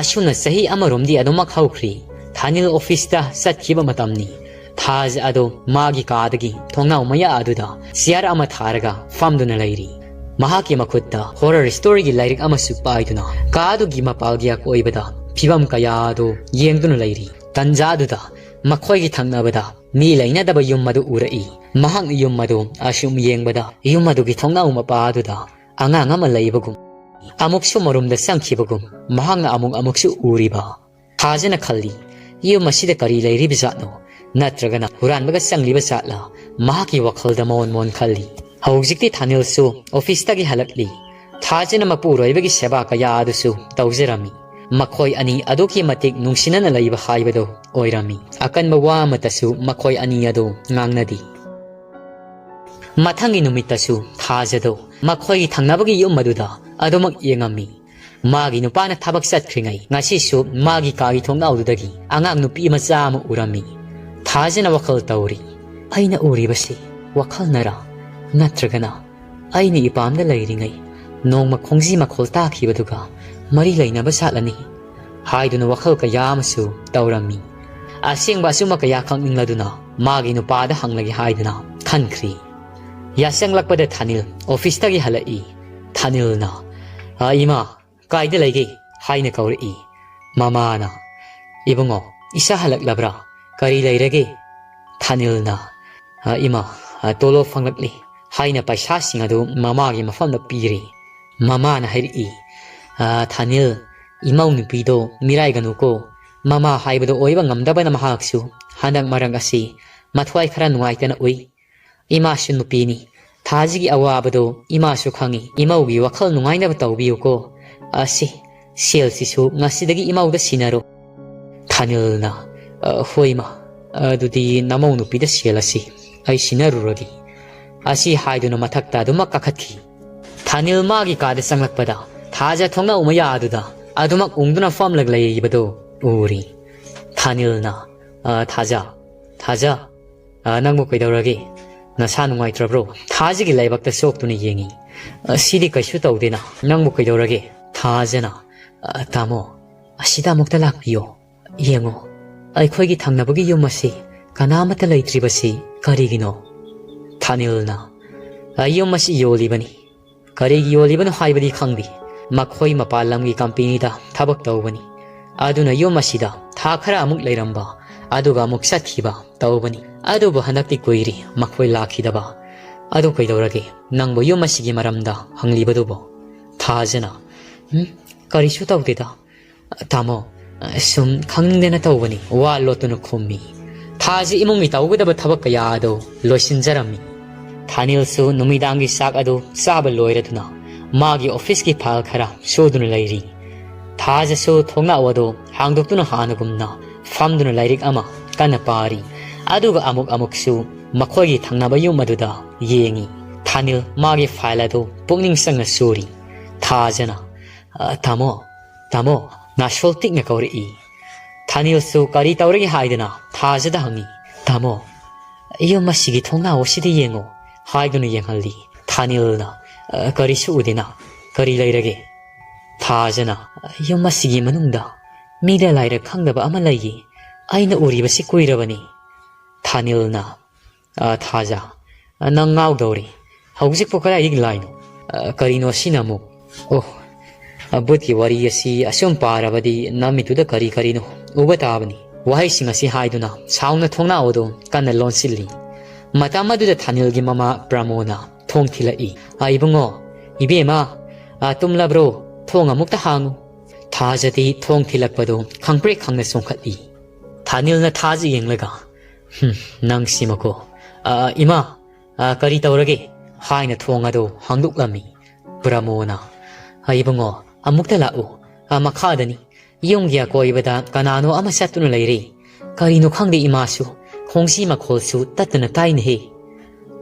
ꯑꯁꯨꯝꯅ ꯆꯍꯤ ꯑꯃꯔꯣꯝꯗꯤ ꯑꯗꯨꯃꯛ ꯍꯧꯈ꯭ꯔꯤ꯫ ꯊꯥꯅꯤꯜ ꯑꯣꯐꯤꯁꯇ ꯆꯠꯈꯤꯕ ꯃꯇꯝꯅꯤ꯫ ꯊꯥꯖ ꯑꯗꯣ ꯃꯥꯒꯤ ꯀꯥꯗꯒꯤ ꯊꯣꯡꯅꯥꯎ ꯃꯌꯥ ꯑꯗꯨꯗ ꯆꯤꯌꯥꯔ ꯑꯃ ꯊꯥꯔꯒ ꯐꯝꯗꯨꯅ ꯂꯩꯔꯤ꯫ ꯃꯍꯥꯛꯀꯤ ꯃꯈꯨꯠꯇ ꯍꯣꯔꯔ ꯁ꯭ꯇꯣꯔꯤꯒꯤ ꯂꯥꯏꯔꯤꯛ ꯑꯃꯁꯨ ꯄꯥꯏꯗꯨꯅ ꯀꯥꯗꯨꯒꯤ ꯃꯄꯥꯜꯒꯤ ꯑꯀꯣꯏꯕꯗ ꯐꯤꯕꯝ ꯀꯌꯥ ꯑꯗꯨ ꯌꯦꯡꯗꯨꯅ ꯂꯩꯔꯤ꯫ ꯇꯟꯖꯥꯗꯨꯗ ꯃꯈꯣꯏꯒꯤ ꯊꯪꯅꯕꯗ ꯃꯤ ꯂꯩꯅꯗꯕ ꯌꯨꯝ ꯑꯗꯨ ꯎꯔꯛꯏ꯫ ꯃꯍꯥꯛꯅ ꯌꯨꯝ ꯑꯗꯨ ꯑꯁꯨꯝ ꯌꯦꯡꯕꯗ ꯌꯨꯝ ꯑꯗꯨꯒꯤ ꯊꯣꯡꯅꯥꯎ ꯃꯄꯥ ꯑꯗꯨꯗ ꯑꯉꯥꯡ ꯑꯃ ꯂꯩꯕꯒꯨꯝ, ꯑꯃꯨꯛꯁꯨ ꯃꯔꯨꯝꯗ ꯆꯪꯈꯤꯕꯒꯨꯝ, ꯃꯍꯥꯛꯅ ꯑꯃꯨꯛ ꯑꯃꯨꯛꯁꯨ ꯎꯔꯤꯕ꯫ ꯊꯥꯖꯅ ꯈꯜꯂꯤ, ꯌꯨꯝ ꯑꯁꯤꯗ ꯀꯔꯤ ꯂꯩꯔꯤꯕ ꯖꯥꯠꯅꯣ? ꯅꯠꯇ꯭ꯔꯒꯅ ꯍꯨꯔꯥꯟꯕꯒ ꯆꯪꯂꯤꯕ ꯖꯥꯠꯂ? ꯃꯍꯥꯛꯀꯤ ꯋꯥꯈꯜꯗ ꯃꯑꯣꯟ ꯃꯑꯣꯟ ꯈꯜꯂꯤ꯫ ꯍꯧꯖꯤꯛꯇꯤ ꯊꯥꯅꯤꯜꯁꯨ ꯑꯣꯐꯤꯁꯇꯒꯤ ꯍꯜꯂꯛꯂꯤ꯫ ꯊꯥꯖꯅ ꯃꯄꯨꯔꯣꯏꯕꯒꯤ ꯁꯦꯕꯥ ꯀꯌꯥ ꯑꯗꯨꯁꯨ ꯇꯧꯖꯔꯝꯃꯤ꯫ ꯃꯈꯣꯏ ꯑꯅꯤ ꯑꯗꯨꯛꯀꯤ ꯃꯇꯤꯛ ꯅꯨꯡꯁꯤꯅꯅ ꯂꯩꯕ ꯍꯥꯏꯕꯗꯨ ꯑꯣꯏꯔꯝꯃꯤ꯫ ꯑꯀꯟꯕ ꯋꯥ ꯑꯃꯠꯇꯁꯨ ꯃꯈꯣꯏ ꯑꯅꯤ ꯑꯗꯨ ꯉꯥꯡꯅꯗꯦ꯫ ꯃꯊꯪꯒꯤ ꯅꯨꯃꯤꯠꯇꯁꯨ ꯊꯥꯖꯗꯣ ꯃꯈꯣꯏꯒꯤ ꯊꯪꯅꯕꯒꯤ ꯌꯨꯝ ꯑꯗꯨꯗ ꯑꯗꯨꯃꯛ ꯌꯦꯡꯉꯝꯃꯤ꯫ ꯃꯥꯒꯤ ꯅꯨꯄꯥꯅ ꯊꯕꯛ ꯆꯠꯈ꯭ꯔꯤꯉꯩ ꯉꯁꯤꯁꯨ ꯃꯥꯒꯤ ꯀꯥꯒꯤ ꯊꯣꯡꯅꯥꯎꯗꯨꯗꯒꯤ ꯑꯉꯥꯡ ꯅꯨꯄꯤ ꯃꯆꯥ ꯑꯃ ꯎꯔꯝꯃꯤ꯫ ꯊꯥꯖꯅ ꯋꯥꯈꯜ ꯇꯧꯔꯤ, "ꯑꯩꯅ ꯎꯔꯤꯕꯁꯤ ꯋꯥꯈꯜꯅꯔꯥ? ꯅꯠꯇ꯭ꯔꯒꯅ ꯑꯩꯅ ꯏꯄꯥꯝꯗ ꯂꯩꯔꯤꯉꯩ ꯅꯣꯡꯃ ꯈꯣꯡꯖꯤ ꯃꯈꯣꯜ ꯇꯥꯈꯤꯕꯗꯨꯒ ꯃꯔꯤ ꯂꯩꯅꯕ ꯁꯥꯠꯂꯅꯤ?" ꯍꯥꯏꯗꯨꯅ ꯋꯥꯈꯜ ꯀꯌꯥ ꯑꯃꯁꯨ ꯇꯧꯔꯝꯃꯤ꯫ ꯑꯁꯦꯡꯕ ꯑꯆꯨꯝꯕ ꯀꯌꯥ ꯈꯪꯅꯤꯡꯂꯗꯨꯅ ꯃꯥꯒꯤ ꯅꯨꯄꯥꯗ ꯍꯪꯂꯒꯦ ꯍꯥꯏꯗꯨꯅ ꯈꯟꯈ꯭ꯔꯤ꯫ ꯌꯥꯆꯪꯂꯛꯄꯗ ꯊꯥꯅꯤꯜ ꯑꯣꯐꯤꯁꯇꯒꯤ ꯍꯜꯂꯛꯏ꯫ ꯊꯥꯅꯤꯜꯅ, "ꯑ, ꯏꯃꯥ, ꯀꯥꯏꯗ ꯂꯩꯒꯦ?" ꯍꯥꯏꯅ ꯀꯧꯔꯛꯏ꯫ ꯃꯃꯥꯅ, "ꯏꯕꯨꯡꯉꯣ, ꯏꯁꯥ ꯍꯜꯂꯛꯂꯕ꯭ꯔꯥ? ꯀꯔꯤ ꯂꯩꯔꯒꯦ?" ꯊꯥꯅꯤꯜꯅ, "ꯑ, ꯏꯃꯥ, ꯑ, ꯇꯣꯂꯣꯞ ꯐꯪꯂꯛꯂꯤ" ꯍꯥꯏꯅ ꯄꯩꯁꯥꯁꯤꯡ ꯑꯗꯨ ꯃꯃꯥꯒꯤ ꯃꯐꯝꯗ ꯄꯤꯔꯤ꯫ ꯃꯃꯥꯅ ꯍꯥꯏꯔꯛꯏ, "ꯑ, ꯊꯥꯅꯤꯜ, ꯏꯃꯧ ꯅꯨꯄꯤꯗꯣ ꯃꯤꯔꯥꯏꯒꯅꯨꯀꯣ꯫ ꯃꯃꯥ ꯍꯥꯏꯕꯗꯣ ꯑꯣꯏꯕ ꯉꯝꯗꯕꯅ ꯃꯍꯥꯛꯁꯨ ꯍꯟꯗꯛ ꯃꯔꯛ ꯑꯁꯤ ꯃꯊ꯭ꯋꯥꯏ ꯈꯔ ꯅꯨꯡꯉꯥꯏꯇꯅ ꯎꯏ꯫ ꯏꯃꯥꯁꯨ ꯅꯨꯄꯤꯅꯤ꯫ ꯊꯥꯖꯒꯤ ꯑꯋꯥꯕꯗꯣ ꯏꯃꯥꯁꯨ ꯈꯪꯏ꯫ ꯏꯃꯧꯒꯤ ꯋꯥꯈꯜ ꯅꯨꯡꯉꯥꯏꯅꯕ ꯇꯧꯕꯤꯌꯨꯀꯣ꯫ ꯑꯁꯤ, ꯁꯦꯜꯁꯤꯁꯨ ꯉꯁꯤꯗꯒꯤ ꯏꯃꯧꯗ ꯁꯤꯟꯅꯔꯣ꯫" ꯊꯥꯅꯤꯜꯅ, "ꯑ, ꯍꯣꯏ ꯏꯃꯥ, ꯑꯗꯨꯗꯤ ꯅꯃꯧ ꯅꯨꯄꯤꯗ ꯁꯦꯜ ꯑꯁꯤ ꯑꯩ ꯁꯤꯟꯅꯔꯨꯔꯒꯦ꯫" ꯑꯁꯤ ꯍꯥꯏꯗꯨꯅ ꯃꯊꯛꯇ ꯑꯗꯨꯃꯛ ꯀꯥꯈꯠꯈꯤ꯫ ꯊꯥꯅꯤꯜ ꯃꯥꯒꯤ ꯀꯥꯗ ꯆꯪꯂꯛꯄꯗ ꯊꯥꯖ ꯊꯣꯡꯅꯥꯎ ꯃꯌꯥ ꯑꯗꯨꯗ ꯑꯗꯨꯃꯛ ꯎꯪꯗꯨꯅ ꯐꯝꯂꯒ ꯂꯩꯕꯗꯨ ꯎꯔꯤ꯫ ꯊꯥꯅꯤꯜꯅ, "ꯑ, ꯊꯥꯖ, ꯊꯥꯖ, ꯑ, ꯅꯪꯕꯨ ꯀꯩꯗꯧꯔꯒꯦ? ꯅꯁꯥ ꯅꯨꯡꯉꯥꯏꯇ꯭ꯔꯕ꯭ꯔꯣ?" ꯊꯥꯖꯒꯤ ꯂꯥꯏꯕꯛꯇ ꯁꯣꯛꯇꯨꯅ ꯌꯦꯡꯉꯤ꯫ "ꯑ, ꯁꯤꯗꯤ ꯀꯩꯁꯨ ꯇꯧꯗꯦꯅ, ꯅꯪꯕꯨ ꯀꯩꯗꯧꯔꯒꯦ?" ꯊꯥꯖꯅ, "ꯑ, ꯇꯥꯃꯣ, ꯑꯁꯤꯗ ꯑꯃꯨꯛꯇ ꯂꯥꯛꯄꯤꯌꯣ꯫ ꯌꯦꯡꯉꯣ, ꯑꯩꯈꯣꯏꯒꯤ ꯊꯪꯅꯕꯒꯤ ꯌꯨꯝ ꯑꯁꯤ ꯀꯅꯥꯃꯠꯇ ꯂꯩꯇ꯭ꯔꯤꯕꯁꯤ ꯀꯔꯤꯒꯤꯅꯣ?" ꯊꯥꯅꯤꯜꯅ, "ꯌꯨꯝ ꯑꯁꯤ ꯌꯣꯜꯂꯤꯕꯅꯤ꯫ ꯀꯔꯤꯒꯤ ꯌꯣꯜꯂꯤꯕꯅꯣ ꯍꯥꯏꯕꯗꯤ ꯈꯪꯗꯦ꯫ ꯃꯈꯣꯏ ꯃꯄꯥꯟ ꯂꯝꯒꯤ ꯀꯝꯄꯦꯅꯤꯗ ꯊꯕꯛ ꯇꯧꯕꯅꯤ꯫ ꯑꯗꯨꯅ ꯌꯨꯝ ꯑꯁꯤꯗ ꯊꯥ ꯈꯔ ꯑꯃꯨꯛ ꯂꯩꯔꯝꯕ, ꯑꯗꯨꯒ ꯑꯃꯨꯛ ꯆꯠꯈꯤꯕ ꯇꯧꯕꯅꯤ꯫ ꯑꯗꯨꯕꯨ ꯍꯟꯗꯛꯇꯤ ꯀꯨꯏꯔꯦ ꯃꯈꯣꯏ ꯂꯥꯛꯈꯤꯗꯕ꯫ ꯑꯗꯨ ꯀꯩꯗꯧꯔꯒꯦ? ꯅꯪꯕꯨ ꯌꯨꯝ ꯑꯁꯤꯒꯤ ꯃꯔꯝꯗ ꯍꯪꯂꯤꯕꯗꯨꯕꯨ?" ꯊꯥꯖꯅ, "ꯎꯝ, ꯀꯔꯤꯁꯨ ꯇꯧꯗꯦꯗ, ꯇꯥꯃꯣ꯫ ꯁꯨꯝ ꯈꯪꯅꯤꯡꯗꯅ ꯇꯧꯕꯅꯤ", ꯋꯥ ꯂꯣꯠꯇꯨꯅ ꯈꯨꯝꯃꯤ꯫ ꯊꯥꯖ ꯏꯃꯨꯡꯒꯤ ꯇꯧꯒꯗꯕ ꯊꯕꯛ ꯀꯌꯥ ꯑꯗꯨ ꯂꯣꯏꯁꯤꯟꯖꯔꯝꯃꯤ꯫ ꯊꯥꯅꯤꯜꯁꯨ ꯅꯨꯃꯤꯗꯥꯡꯒꯤ ꯆꯥꯛ ꯑꯗꯨ ꯆꯥꯕ ꯂꯣꯏꯔꯗꯨꯅ ꯃꯥꯒꯤ ꯑꯣꯐꯤꯁꯀꯤ ꯐꯥꯏꯜ ꯈꯔ ꯁꯨꯗꯨꯅ ꯂꯩꯔꯤ꯫ ꯊꯥꯖꯁꯨ ꯊꯣꯡꯅꯥꯎ ꯑꯗꯨ ꯍꯥꯡꯗꯣꯛꯇꯨꯅ ꯍꯥꯟꯅꯒꯨꯝꯅ ꯐꯝꯗꯨꯅ ꯂꯥꯏꯔꯤꯛ ꯑꯃ ꯀꯟꯅ ꯄꯥꯔꯤ꯫ ꯑꯗꯨꯒ ꯑꯃꯨꯛ ꯑꯃꯨꯛꯁꯨ ꯃꯈꯣꯏꯒꯤ ꯊꯪꯅꯕ ꯌꯨꯝ ꯑꯗꯨꯗ ꯌꯦꯡꯉꯤ꯫ ꯊꯥꯅꯤꯜ ꯃꯥꯒꯤ ꯐꯥꯏꯜ ꯑꯗꯨ ꯄꯨꯛꯅꯤꯡ ꯆꯪꯅ ꯁꯨꯔꯤ꯫ ꯊꯥꯖꯅ, "ꯑ, ꯇꯥꯃꯣ, ꯇꯥꯃꯣ, ꯅꯥꯁꯣꯜ ꯇꯤꯛꯅ ꯀꯧꯔꯛꯏ"꯫ ꯊꯥꯅꯤꯜꯁꯨ ꯀꯔꯤ ꯇꯧꯔꯒꯦ ꯍꯥꯏꯗꯅ ꯊꯥꯖꯗ ꯍꯪꯉꯤ꯫ "ꯇꯥꯃꯣ, ꯌꯨꯝ ꯑꯁꯤꯒꯤ ꯊꯣꯡꯅꯥꯎ ꯑꯁꯤꯗ ꯌꯦꯡꯉꯣ" ꯍꯥꯏꯗꯨꯅ ꯌꯦꯡꯍꯜꯂꯤ꯫ ꯊꯥꯅꯤꯜꯅ, "ꯑ, ꯀꯔꯤꯁꯨ ꯎꯗꯦꯅ, ꯀꯔꯤ ꯂꯩꯔꯒꯦ?" ꯊꯥꯖꯅ, "ꯌꯨꯝ ꯑꯁꯤꯒꯤ ꯃꯅꯨꯡꯗ ꯃꯤꯗ ꯂꯥꯏꯔ ꯈꯪꯗꯕ ꯑꯃ ꯂꯩꯌꯦ꯫ ꯑꯩꯅ ꯎꯔꯤꯕꯁꯤ ꯀꯨꯏꯔꯕꯅꯤ"꯫ ꯊꯥꯅꯤꯜꯅ, "ꯑ, ꯊꯥꯖ, ꯑ, ꯅꯪ ꯉꯥꯎꯗꯧꯔꯤ꯫ ꯍꯧꯖꯤꯛꯄꯨ ꯀꯗꯥꯏꯗꯒꯤ ꯂꯥꯏꯅꯣ? ꯑ, ꯀꯔꯤꯅꯣ ꯁꯤꯅ ꯑꯃꯨꯛ? ꯑꯣ, ꯑ, ꯕꯨꯠꯀꯤ ꯋꯥꯔꯤ ꯑꯁꯤ ꯑꯁꯨꯝ ꯄꯥꯔꯕꯗꯤ ꯅꯃꯤꯠꯇꯨꯗ ꯀꯔꯤ ꯀꯔꯤꯅꯣ ꯎꯕ ꯇꯥꯕꯅꯤ"꯫ ꯋꯥꯍꯩꯁꯤꯡ ꯑꯁꯤ ꯍꯥꯏꯗꯨꯅ ꯁꯥꯎꯅ ꯊꯣꯡꯅꯥꯎ ꯑꯗꯨ ꯀꯟꯅ ꯂꯣꯟꯁꯤꯜꯂꯤ꯫ ꯃꯇꯝ ꯑꯗꯨꯗ ꯊꯥꯅꯤꯜꯒꯤ ꯃꯃꯥ ꯄ꯭ꯔꯃꯣꯅ ꯊꯣꯡ ꯊꯤꯜꯂꯛꯏ꯫ "ꯑ, ꯏꯕꯨꯡꯉꯣ, ꯏꯕꯦꯝꯃ, ꯑ, ꯇꯨꯝꯂꯕ꯭ꯔꯣ? ꯊꯣꯡ ꯑꯃꯨꯛꯇ ꯍꯥꯡꯉꯨ"꯫ ꯊꯥꯖꯗꯤ ꯊꯣꯡ ꯊꯤꯜꯂꯛꯄꯗꯨ ꯈꯪꯄ꯭ꯔꯦꯛ ꯈꯪꯅ ꯆꯣꯡꯈꯠꯂꯤ꯫ ꯊꯥꯅꯤꯜꯅ ꯊꯥꯖ ꯌꯦꯡꯂꯒ, "ꯍꯨꯝ, ꯅꯪꯁꯤꯃꯀꯣ꯫ ꯑ, ꯏꯃꯥ, ꯑ, ꯀꯔꯤ ꯇꯧꯔꯒꯦ?" ꯍꯥꯏꯅ ꯊꯣꯡ ꯑꯗꯨ ꯍꯥꯡꯗꯣꯛꯂꯝꯃꯤ꯫ ꯄ꯭ꯔꯃꯣꯅ, "ꯑ, ꯏꯕꯨꯡꯉꯣ, ꯑꯃꯨꯛꯇ ꯂꯥꯛꯎ꯫ ꯑ, ꯃꯈꯥꯗꯅꯤ꯫ ꯌꯨꯝꯒꯤ ꯑꯀꯣꯏꯕꯗ ꯀꯅꯥꯅꯣ ꯑꯃ ꯆꯠꯇꯨꯅ ꯂꯩꯔꯤ꯫ ꯀꯔꯤꯅꯣ ꯈꯪꯗꯦ ꯏꯃꯥꯁꯨ꯫ ꯈꯣꯡꯖꯤ ꯃꯈꯣꯜꯁꯨ ꯇꯠꯇꯅ ꯇꯥꯏꯅꯦꯍꯦ"꯫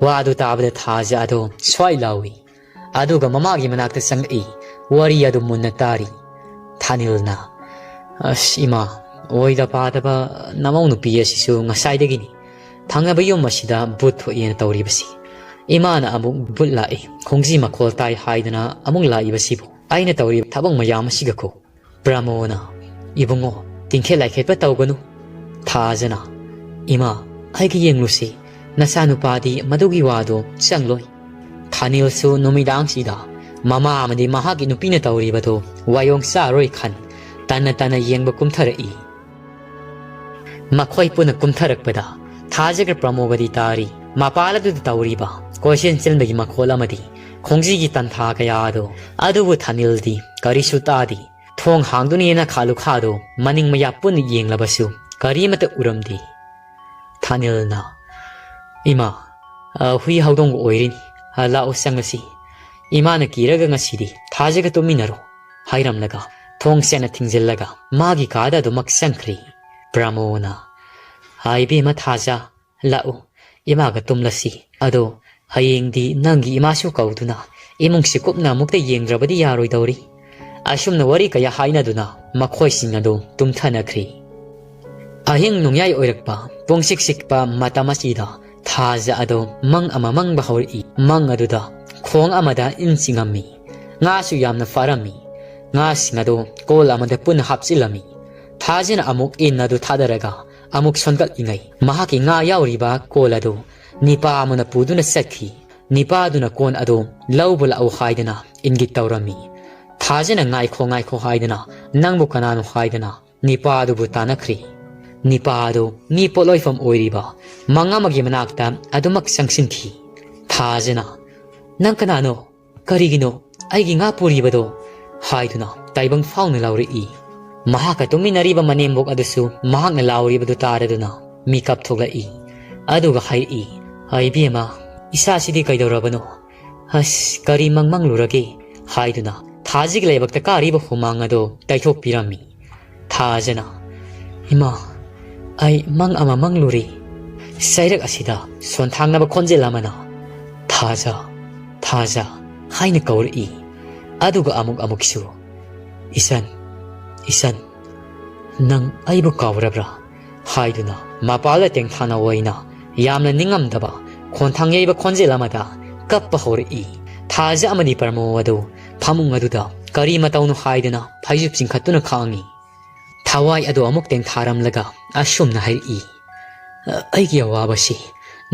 ꯋꯥ ꯑꯗꯨ ꯇꯥꯕꯗ ꯊꯥꯖ ꯑꯗꯨ ꯁ꯭ꯋꯥꯏ ꯂꯥꯎꯏ꯫ ꯑꯗꯨꯒ ꯃꯃꯥꯒꯤ ꯃꯅꯥꯛꯇ ꯆꯪꯂꯛꯏ꯫ ꯋꯥꯔꯤ ꯑꯗꯨ ꯃꯨꯟꯅ ꯇꯥꯔꯤ꯫ ꯊꯥꯅꯤꯜꯅ, "ꯑꯁ ꯏꯃꯥ, ꯑꯣꯏꯗ ꯄꯥꯗꯕ ꯅꯃꯧ ꯅꯨꯄꯤ ꯑꯁꯤꯁꯨ ꯉꯁꯥꯏꯗꯒꯤꯅꯤ꯫ ꯊꯪꯅꯕ ꯌꯨꯝ ꯑꯁꯤꯗ ꯕꯨꯠ ꯊꯣꯛꯏꯅ ꯇꯧꯔꯤꯕꯁꯤ꯫ ꯏꯃꯥꯅ ꯑꯃꯨꯛ ꯕꯨꯠ ꯂꯥꯛꯏ, ꯈꯣꯡꯖꯤ ꯃꯈꯣꯜ ꯇꯥꯏ ꯍꯥꯏꯗꯅ ꯑꯃꯨꯛ ꯂꯥꯛꯏꯕꯁꯤꯕꯨ꯫ ꯑꯩꯅ ꯇꯧꯔꯤꯕ ꯊꯕꯛ ꯃꯌꯥꯝ ꯑꯁꯤꯒꯀꯣ"꯫ ꯄ꯭ꯔꯃꯣꯅ, "ꯏꯕꯨꯡꯉꯣ, ꯇꯤꯡꯈꯦꯠ ꯂꯥꯏꯈꯦꯠꯄ ꯇꯧꯒꯅꯨ꯫" ꯊꯥꯖꯅ, "ꯏꯃꯥ, ꯑꯩꯒ ꯌꯦꯡꯂꯨꯁꯤ, ꯅꯆꯥꯅꯨꯄꯥꯗꯤ ꯃꯗꯨꯒꯤ ꯋꯥꯗꯣ ꯆꯪꯂꯣꯏ꯫" ꯊꯥꯅꯤꯜꯁꯨ ꯅꯨꯃꯤꯗꯥꯡꯁꯤꯗ ꯃꯃꯥ ꯑꯃꯗꯤ ꯃꯍꯥꯛꯀꯤ ꯅꯨꯄꯤꯅ ꯇꯧꯔꯤꯕꯗꯨ ꯋꯥꯌꯣꯡ ꯆꯥꯔꯣꯏ ꯈꯟ ꯇꯟꯅ ꯇꯟꯅ ꯌꯦꯡꯕ ꯀꯨꯝꯊꯔꯛꯏ꯫ ꯃꯈꯣꯏ ꯄꯨꯟꯅ ꯀꯨꯝꯊꯔꯛꯄꯗ ꯊꯥꯖꯒ ꯄ꯭ꯔꯃꯣꯒꯗꯤ ꯇꯥꯔꯤ꯫ ꯃꯄꯥꯜ ꯑꯗꯨꯗ ꯇꯧꯔꯤꯕ ꯀꯣꯏꯆꯦꯟ ꯆꯦꯟꯕꯒꯤ ꯃꯈꯣꯜ ꯑꯃꯗꯤ ꯈꯣꯡꯖꯤꯒꯤ ꯇꯟꯊꯥ ꯀꯌꯥ ꯑꯗꯨ꯫ ꯑꯗꯨꯕꯨ ꯊꯥꯅꯤꯜꯗꯤ ꯀꯔꯤꯁꯨ ꯇꯥꯗꯦ꯫ ꯊꯣꯡ ꯍꯥꯡꯗꯨꯅ ꯌꯦꯅꯈꯥ ꯂꯨꯈꯥꯗꯨ ꯃꯅꯤꯡ ꯃꯌꯥ ꯄꯨꯟꯅ ꯌꯦꯡꯂꯕꯁꯨ ꯀꯔꯤꯃꯠꯇ ꯎꯔꯝꯗꯦ꯫ ꯊꯥꯅꯤꯜꯅ, "ꯏꯃꯥ, ꯑ, ꯍꯨꯏ ꯍꯧꯗꯣꯡꯒ ꯑꯣꯏꯔꯤꯅꯤ꯫ ꯑ, ꯂꯥꯛꯑꯣ, ꯆꯪꯉꯁꯤ꯫ ꯏꯃꯥꯅ ꯀꯤꯔꯒ ꯉꯁꯤꯗꯤ ꯊꯥꯖꯒ ꯇꯨꯝꯃꯤꯟꯅꯔꯣ," ꯍꯥꯏꯔꯝꯂꯒ ꯊꯣꯡ ꯁꯦꯟꯅ ꯊꯤꯡꯖꯤꯜꯂꯒ ꯃꯥꯒꯤ ꯀꯥꯗ ꯑꯗꯨꯃꯛ ꯆꯪꯈ꯭ꯔꯦ꯫ ꯄ꯭ꯔꯃꯣꯅ, "ꯍꯥꯏ ꯏꯕꯦꯝꯃ ꯊꯥꯖ, ꯂꯥꯛꯎ, ꯏꯃꯥꯒ ꯇꯨꯝꯂꯁꯤ꯫ ꯑꯗꯣ ꯍꯌꯦꯡꯗꯤ ꯅꯪꯒꯤ ꯏꯃꯥꯁꯨ ꯀꯧꯗꯨꯅ ꯏꯃꯨꯡꯁꯤ ꯀꯨꯞꯅ ꯑꯃꯨꯛꯇ ꯌꯦꯡꯗ꯭ꯔꯕꯗꯤ ꯌꯥꯔꯣꯏꯗꯧꯔꯤ꯫" ꯑꯁꯨꯝꯅ ꯋꯥꯔꯤ ꯀꯌꯥ ꯍꯥꯏꯅꯗꯨꯅ ꯃꯈꯣꯏꯁꯤꯡ ꯑꯗꯨ ꯇꯨꯝꯊꯅꯈ꯭ꯔꯤ꯫ ꯑꯍꯤꯡ ꯅꯣꯡꯌꯥꯏ ꯑꯣꯏꯔꯛꯄ, ꯄꯨꯡꯁꯤꯛ ꯁꯤꯛꯄ ꯃꯇꯝ ꯑꯁꯤꯗ ꯊꯥꯖ ꯑꯗꯣ ꯃꯪ ꯑꯃ ꯃꯪꯕ ꯍꯧꯔꯛꯏ꯫ ꯃꯪ ꯑꯗꯨꯗ ꯈꯣꯡ ꯑꯃꯗ ꯏꯟ ꯆꯤꯡꯉꯝꯃꯤ꯫ ꯉꯥꯁꯨ ꯌꯥꯝꯅ ꯐꯥꯔꯝꯃꯤ꯫ ꯉꯥꯁꯤꯡ ꯑꯗꯣ ꯀꯣꯜ ꯑꯃꯗ ꯄꯨꯟꯅ ꯍꯥꯞꯆꯤꯜꯂꯝꯃꯤ꯫ ꯊꯥꯖꯅ ꯑꯃꯨꯛ ꯏꯟ ꯑꯗꯨ ꯊꯥꯗꯔꯒ ꯑꯃꯨꯛ ꯁꯣꯟꯒꯠꯂꯤꯉꯩ, ꯃꯍꯥꯛꯀꯤ ꯉꯥ ꯌꯥꯎꯔꯤꯕ ꯀꯣꯜ ꯑꯗꯨ ꯅꯤꯄꯥ ꯑꯃꯅ ꯄꯨꯗꯨꯅ ꯆꯠꯈꯤ꯫ ꯅꯤꯄꯥꯗꯨꯅ ꯀꯣꯟ ꯑꯗꯨ ꯂꯧꯕ ꯂꯥꯛꯎ ꯍꯥꯏꯗꯅ ꯏꯪꯒꯤꯠ ꯇꯧꯔꯝꯃꯤ꯫ ꯊꯥꯖꯅ "ꯉꯥꯏꯈꯣ, ꯉꯥꯏꯈꯣ" ꯍꯥꯏꯗꯅ, "ꯅꯪꯕꯨ ꯀꯅꯥꯅꯣ?" ꯍꯥꯏꯗꯅ ꯅꯤꯄꯥ ꯑꯗꯨꯕꯨ ꯇꯥꯟꯅꯈ꯭ꯔꯤ꯫ ꯅꯤꯄꯥ ꯑꯗꯨ ꯃꯤ ꯄꯣꯠꯂꯣꯏꯐꯝ ꯑꯣꯏꯔꯤꯕ ꯃꯪ ꯑꯃꯒꯤ ꯃꯅꯥꯛꯇ ꯑꯗꯨꯃꯛ ꯆꯪꯁꯤꯟꯈꯤ꯫ ꯊꯥꯖꯅ, "ꯅꯪ ꯀꯅꯥꯅꯣ? ꯀꯔꯤꯒꯤꯅꯣ ꯑꯩꯒꯤ ꯉꯥ ꯄꯨꯔꯤꯕꯗꯣ?" ꯍꯥꯏꯗꯨꯅ ꯇꯥꯏꯕꯪ ꯐꯥꯎꯅ ꯂꯥꯎꯔꯛꯏ꯫ ꯃꯍꯥꯛꯀ ꯇꯨꯃꯤꯟꯅꯔꯤꯕ ꯃꯅꯦꯝꯕꯣꯛ ꯑꯗꯨꯁꯨ ꯃꯍꯥꯛꯅ ꯂꯥꯎꯔꯤꯕꯗꯨ ꯇꯥꯔꯗꯨꯅ ꯃꯤꯀꯞ ꯊꯣꯛꯂꯛꯏ꯫ ꯑꯗꯨꯒ ꯍꯥꯏꯔꯛꯏ, "ꯑꯩ ꯏꯕꯦꯝꯃ, ꯏꯆꯥꯁꯤꯗꯤ ꯀꯩꯗꯧꯔꯕꯅꯣ? ꯑꯁ, ꯀꯔꯤ ꯃꯪ ꯃꯪꯂꯨꯔꯒꯦ?" ꯍꯥꯏꯗꯨꯅ ꯊꯥꯖꯒꯤ ꯂꯥꯏꯕꯛꯇ ꯀꯥꯔꯤꯕ ꯍꯨꯃꯥꯡ ꯑꯗꯨ ꯇꯩꯊꯣꯛꯄꯤꯔꯝꯃꯤ꯫ ꯊꯥꯖꯅ, "ꯏꯃꯥ, ꯑꯩ ꯃꯪ ꯑꯃ ꯃꯪꯂꯨꯔꯦ꯫" ꯆꯩꯔꯛ ꯑꯁꯤꯗ ꯁꯣꯟꯊꯥꯡꯅꯕ ꯈꯣꯟꯖꯦꯜ ꯑꯃꯅ, "ꯊꯥꯖ, ꯊꯥꯖ" ꯍꯥꯏꯅ ꯀꯧꯔꯛꯏ꯫ ꯑꯗꯨꯒ ꯑꯃꯨꯛ ꯑꯃꯨꯛꯁꯨ, "ꯏꯆꯟ, ꯏꯆꯟ, ꯅꯪ ꯑꯩꯕꯨ ꯀꯥꯎꯔꯕ꯭ꯔꯥ?" ꯍꯥꯏꯗꯨꯅ ꯃꯄꯥꯜꯗ ꯇꯦꯡꯊꯥꯅ ꯑꯣꯏꯅ ꯌꯥꯝꯅ ꯅꯤꯡꯉꯝꯗꯕ ꯈꯣꯟꯊꯥꯡ ꯌꯩꯕ ꯈꯣꯟꯖꯦꯜ ꯑꯃꯗ ꯀꯞꯄ ꯍꯧꯔꯛꯏ꯫ ꯊꯥꯖ ꯑꯃꯗꯤ ꯄ꯭ꯔꯃꯣ ꯑꯗꯨ ꯐꯃꯨꯡ ꯑꯗꯨꯗ ꯀꯔꯤ ꯃꯇꯧꯅꯣ ꯍꯥꯏꯗꯨꯅ ꯐꯩꯖꯨꯞ ꯆꯤꯡꯈꯠꯇꯨꯅ ꯈꯥꯡꯉꯤ꯫ ꯊꯋꯥꯏ ꯑꯗꯨ ꯑꯃꯨꯛ ꯇꯦꯡꯊꯥꯔꯝꯂꯒ ꯑꯁꯨꯝꯅ ꯍꯥꯏꯔꯛꯏ, "ꯑꯩꯒꯤ ꯑꯋꯥꯕꯁꯤ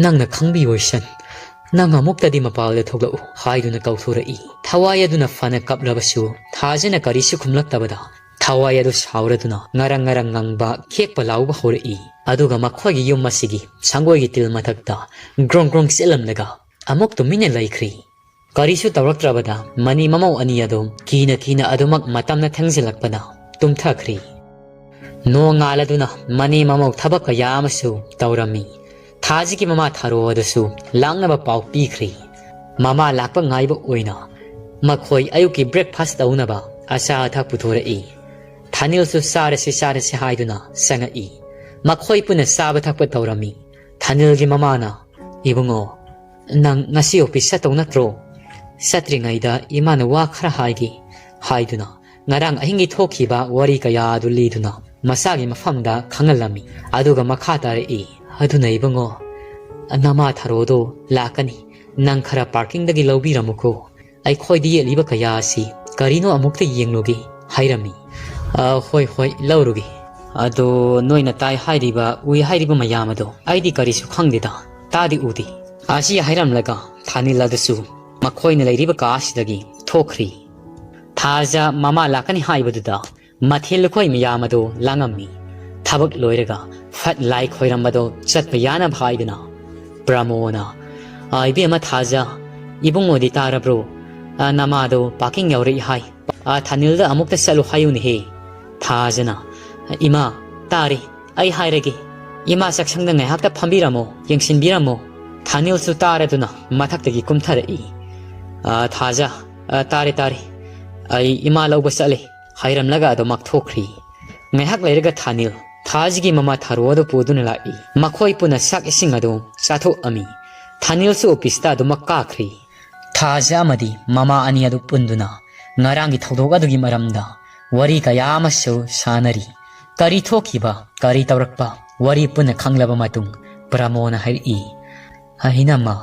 ꯅꯪꯅ ꯈꯪꯕꯤꯌꯣꯏꯁꯟ, ꯅꯪ ꯑꯃꯨꯛꯇꯗꯤ ꯃꯄꯥꯜꯗ ꯊꯣꯛꯂꯛꯎ" ꯍꯥꯏꯗꯨꯅ ꯀꯧꯊꯣꯔꯛꯏ꯫ ꯊꯋꯥꯏ ꯑꯗꯨꯅ ꯐꯅ ꯀꯞꯂꯕꯁꯨ ꯊꯥꯖꯅ ꯀꯔꯤꯁꯨ ꯈꯨꯝꯂꯛꯇꯕꯗ ꯊꯋꯥꯏ ꯑꯗꯨ ꯁꯥꯎꯔꯗꯨꯅ ꯉꯔꯪ ꯉꯔꯪ ꯉꯪꯕ ꯈꯦꯛꯄ ꯂꯥꯎꯕ ꯍꯧꯔꯛꯏ꯫ ꯑꯗꯨꯒ ꯃꯈꯣꯏꯒꯤ ꯌꯨꯝ ꯑꯁꯤꯒꯤ ꯁꯪꯒꯣꯏꯒꯤ ꯇꯤꯜ ꯃꯊꯛꯇ ꯒ꯭ꯔꯣꯡ ꯒ꯭ꯔꯣꯡ ꯆꯦꯜꯂꯝꯂꯒ ꯑꯃꯨꯛ ꯇꯨꯃꯤꯟꯅ ꯂꯩꯈ꯭ꯔꯤ꯫ ꯀꯔꯤꯁꯨ ꯇꯧꯔꯛꯇ꯭ꯔꯕꯗ ꯃꯅꯤ ꯃꯃꯧ ꯑꯅꯤ ꯑꯗꯨ ꯀꯤꯅ ꯀꯤꯅ ꯑꯗꯨꯃꯛ ꯃꯇꯝꯅ ꯊꯦꯡꯖꯤꯜꯂꯛꯄꯅ ꯇꯨꯝꯊꯈ꯭ꯔꯤ꯫ ꯅꯣꯡꯉꯥꯜꯂꯗꯨꯅ ꯃꯅꯤ ꯃꯃꯧ ꯊꯕꯛ ꯀꯌꯥ ꯑꯃꯁꯨ ꯇꯧꯔꯝꯃꯤ꯫ ꯊꯥꯖꯒꯤ ꯃꯃꯥ ꯊꯥꯔꯣ ꯑꯗꯨꯁꯨ ꯂꯥꯛꯅꯕ ꯄꯥꯎ ꯄꯤꯈ꯭ꯔꯤ꯫ ꯃꯃꯥ ꯂꯥꯛꯄ ꯉꯥꯏꯕ ꯑꯣꯏꯅ ꯃꯈꯣꯏ ꯑꯌꯨꯛꯀꯤ breakfast ꯇꯧꯅꯕ ꯑꯆꯥ ꯑꯊꯛ ꯄꯨꯊꯣꯔꯛꯏ꯫ ꯊꯥꯅꯤꯜꯁꯨ ꯆꯥꯔꯁꯤ ꯆꯥꯔꯁꯤ ꯍꯥꯏꯗꯨꯅ ꯆꯪꯉꯛꯏ꯫ ꯃꯈꯣꯏ ꯄꯨꯟꯅ ꯆꯥꯕ ꯊꯛꯄ ꯇꯧꯔꯝꯃꯤ꯫ ꯊꯥꯅꯤꯜꯒꯤ ꯃꯃꯥꯅ, "ꯏꯕꯨꯡꯉꯣ, ꯅꯪ ꯉꯁꯤ office ꯆꯠꯇꯧ ꯅꯠꯇ꯭ꯔꯣ? ꯆꯠꯇ꯭ꯔꯤꯉꯩꯗ ꯏꯃꯥꯅ ꯋꯥ ꯈꯔ ꯍꯥꯏꯒꯦ" ꯍꯥꯏꯗꯨꯅ ꯉꯔꯥꯡ ꯑꯍꯤꯡꯒꯤ ꯊꯣꯛꯈꯤꯕ ꯋꯥꯔꯤ ꯀꯌꯥ ꯑꯗꯨ ꯂꯤꯗꯨꯅ ꯃꯆꯥꯒꯤ ꯃꯐꯝꯗ ꯈꯪꯍꯜꯂꯝꯃꯤ꯫ ꯑꯗꯨꯒ ꯃꯈꯥ ꯇꯥꯔꯛꯏ, "ꯑꯗꯨꯅ ꯏꯕꯨꯡꯉꯣ, ꯅꯃꯥ ꯊꯔꯣꯗꯣ ꯂꯥꯛꯀꯅꯤ, ꯅꯪ ꯈꯔ parkingꯗꯒꯤ ꯂꯧꯕꯤꯔꯝꯃꯨꯀꯣ꯫ ꯑꯩꯈꯣꯏꯗ ꯌꯦꯠꯂꯤꯕ ꯀꯌꯥ ꯑꯁꯤ ꯀꯔꯤꯅꯣ ꯑꯃꯨꯛꯇ ꯌꯦꯡꯂꯨꯒꯦ" ꯍꯥꯏꯔꯝꯃꯤ꯫ "ꯑ, ꯍꯣꯏ, ꯍꯣꯏ, ꯂꯧꯔꯨꯒꯦ꯫ ꯑꯗꯣ ꯅꯣꯏꯅ ꯇꯥꯏ ꯍꯥꯏꯔꯤꯕ, ꯎꯏ ꯍꯥꯏꯔꯤꯕ ꯃꯌꯥꯝ ꯑꯗꯣ ꯑꯩꯗꯤ ꯀꯔꯤꯁꯨ ꯈꯪꯗꯦꯗ, ꯇꯥꯗꯤ ꯎꯗꯦ" ꯑꯁꯤ ꯍꯥꯏꯔꯝꯂꯒ ꯊꯥꯅꯤꯜ ꯑꯗꯨꯁꯨ ꯃꯈꯣꯏꯅ ꯂꯩꯔꯤꯕ ꯀꯥ ꯑꯁꯤꯗꯒꯤ ꯊꯣꯛꯈ꯭ꯔꯤ꯫ ꯊꯥꯖ ꯃꯃꯥ ꯂꯥꯛꯀꯅꯤ ꯍꯥꯏꯕꯗꯨꯗ ꯃꯊꯦꯜ ꯂꯨꯀꯣꯏ ꯃꯌꯥꯝ ꯑꯗꯨ ꯂꯥꯡꯉꯝꯃꯤ꯫ ꯊꯕꯛ ꯂꯣꯏꯔꯒ ꯐꯠ ꯂꯥꯏ ꯈꯣꯏꯔꯝꯕꯗꯣ ꯆꯠꯄ ꯌꯥꯅꯕ ꯍꯥꯏꯗꯨꯅ ꯄ꯭ꯔꯃꯣꯅ, "ꯑ, ꯏꯕꯦꯝꯃ ꯊꯥꯖ, ꯏꯕꯨꯡꯉꯣꯗꯤ ꯇꯥꯔꯕ꯭ꯔꯣ? ꯑ, ꯅꯃꯥꯗꯣ parking ꯌꯧꯔꯛꯏ ꯍꯥꯏ꯫ ꯑ, ꯊꯥꯅꯤꯜꯗ ꯑꯃꯨꯛꯇ ꯆꯠꯂꯨ ꯍꯥꯏꯌꯨꯅꯦꯍꯦ"꯫ ꯊꯥꯖꯅ, "ꯏꯃꯥ, ꯇꯥꯔꯦ, ꯑꯩ ꯍꯥꯏꯔꯒꯦ꯫ ꯏꯃꯥ ꯆꯥꯛꯁꯪꯗ ꯉꯥꯏꯍꯥꯛꯇ ꯐꯝꯕꯤꯔꯝꯃꯣ, ꯌꯦꯡꯁꯤꯟꯕꯤꯔꯝꯃꯣ"꯫ ꯊꯥꯅꯤꯜꯁꯨ ꯇꯥꯔꯗꯨꯅ ꯃꯊꯛꯇꯒꯤ ꯀꯨꯝꯊꯔꯛꯏ꯫ "ꯑ, ꯊꯥꯖ, ꯑ, ꯇꯥꯔꯦ, ꯇꯥꯔꯦ꯫ ꯑꯩ ꯏꯃꯥ ꯂꯧꯕ ꯆꯠꯂꯦ" ꯍꯥꯏꯔꯝꯂꯒ ꯑꯗꯨꯃꯛ ꯊꯣꯛꯈ꯭ꯔꯤ꯫ ꯉꯥꯏꯍꯥꯛ ꯂꯩꯔꯒ ꯊꯥꯅꯤꯜ ꯊꯥꯖꯒꯤ ꯃꯃꯥ ꯊꯥꯔꯣ ꯑꯗꯨ ꯄꯨꯗꯨꯅ ꯂꯥꯛꯏ꯫ ꯃꯈꯣꯏ ꯄꯨꯟꯅ ꯆꯥꯛ ꯏꯁꯤꯡ ꯑꯗꯨ ꯆꯥꯊꯣꯛꯑꯝꯃꯤ꯫ ꯊꯥꯅꯤꯜꯁꯨ officeꯇ ꯑꯗꯨꯃꯛ ꯀꯥꯈ꯭ꯔꯤ꯫ ꯊꯥꯖ ꯑꯃꯗꯤ ꯃꯃꯥ ꯑꯅꯤ ꯑꯗꯨ ꯄꯨꯟꯗꯨꯅ ꯉꯔꯥꯡꯒꯤ ꯊꯧꯗꯣꯛ ꯑꯗꯨꯒꯤ ꯃꯔꯝꯗ ꯋꯥꯔꯤ ꯀꯌꯥ ꯑꯃꯁꯨ ꯁꯥꯟꯅꯔꯤ꯫ ꯀꯔꯤ ꯊꯣꯛꯈꯤꯕ, ꯀꯔꯤ ꯇꯧꯔꯛꯄ, ꯋꯥꯔꯤ ꯄꯨꯟꯅ ꯈꯪꯂꯕ ꯃꯇꯨꯡ ꯄ꯭ꯔꯃꯣꯅ ꯍꯥꯏꯔꯛꯏ, "ꯏꯅꯝꯃ,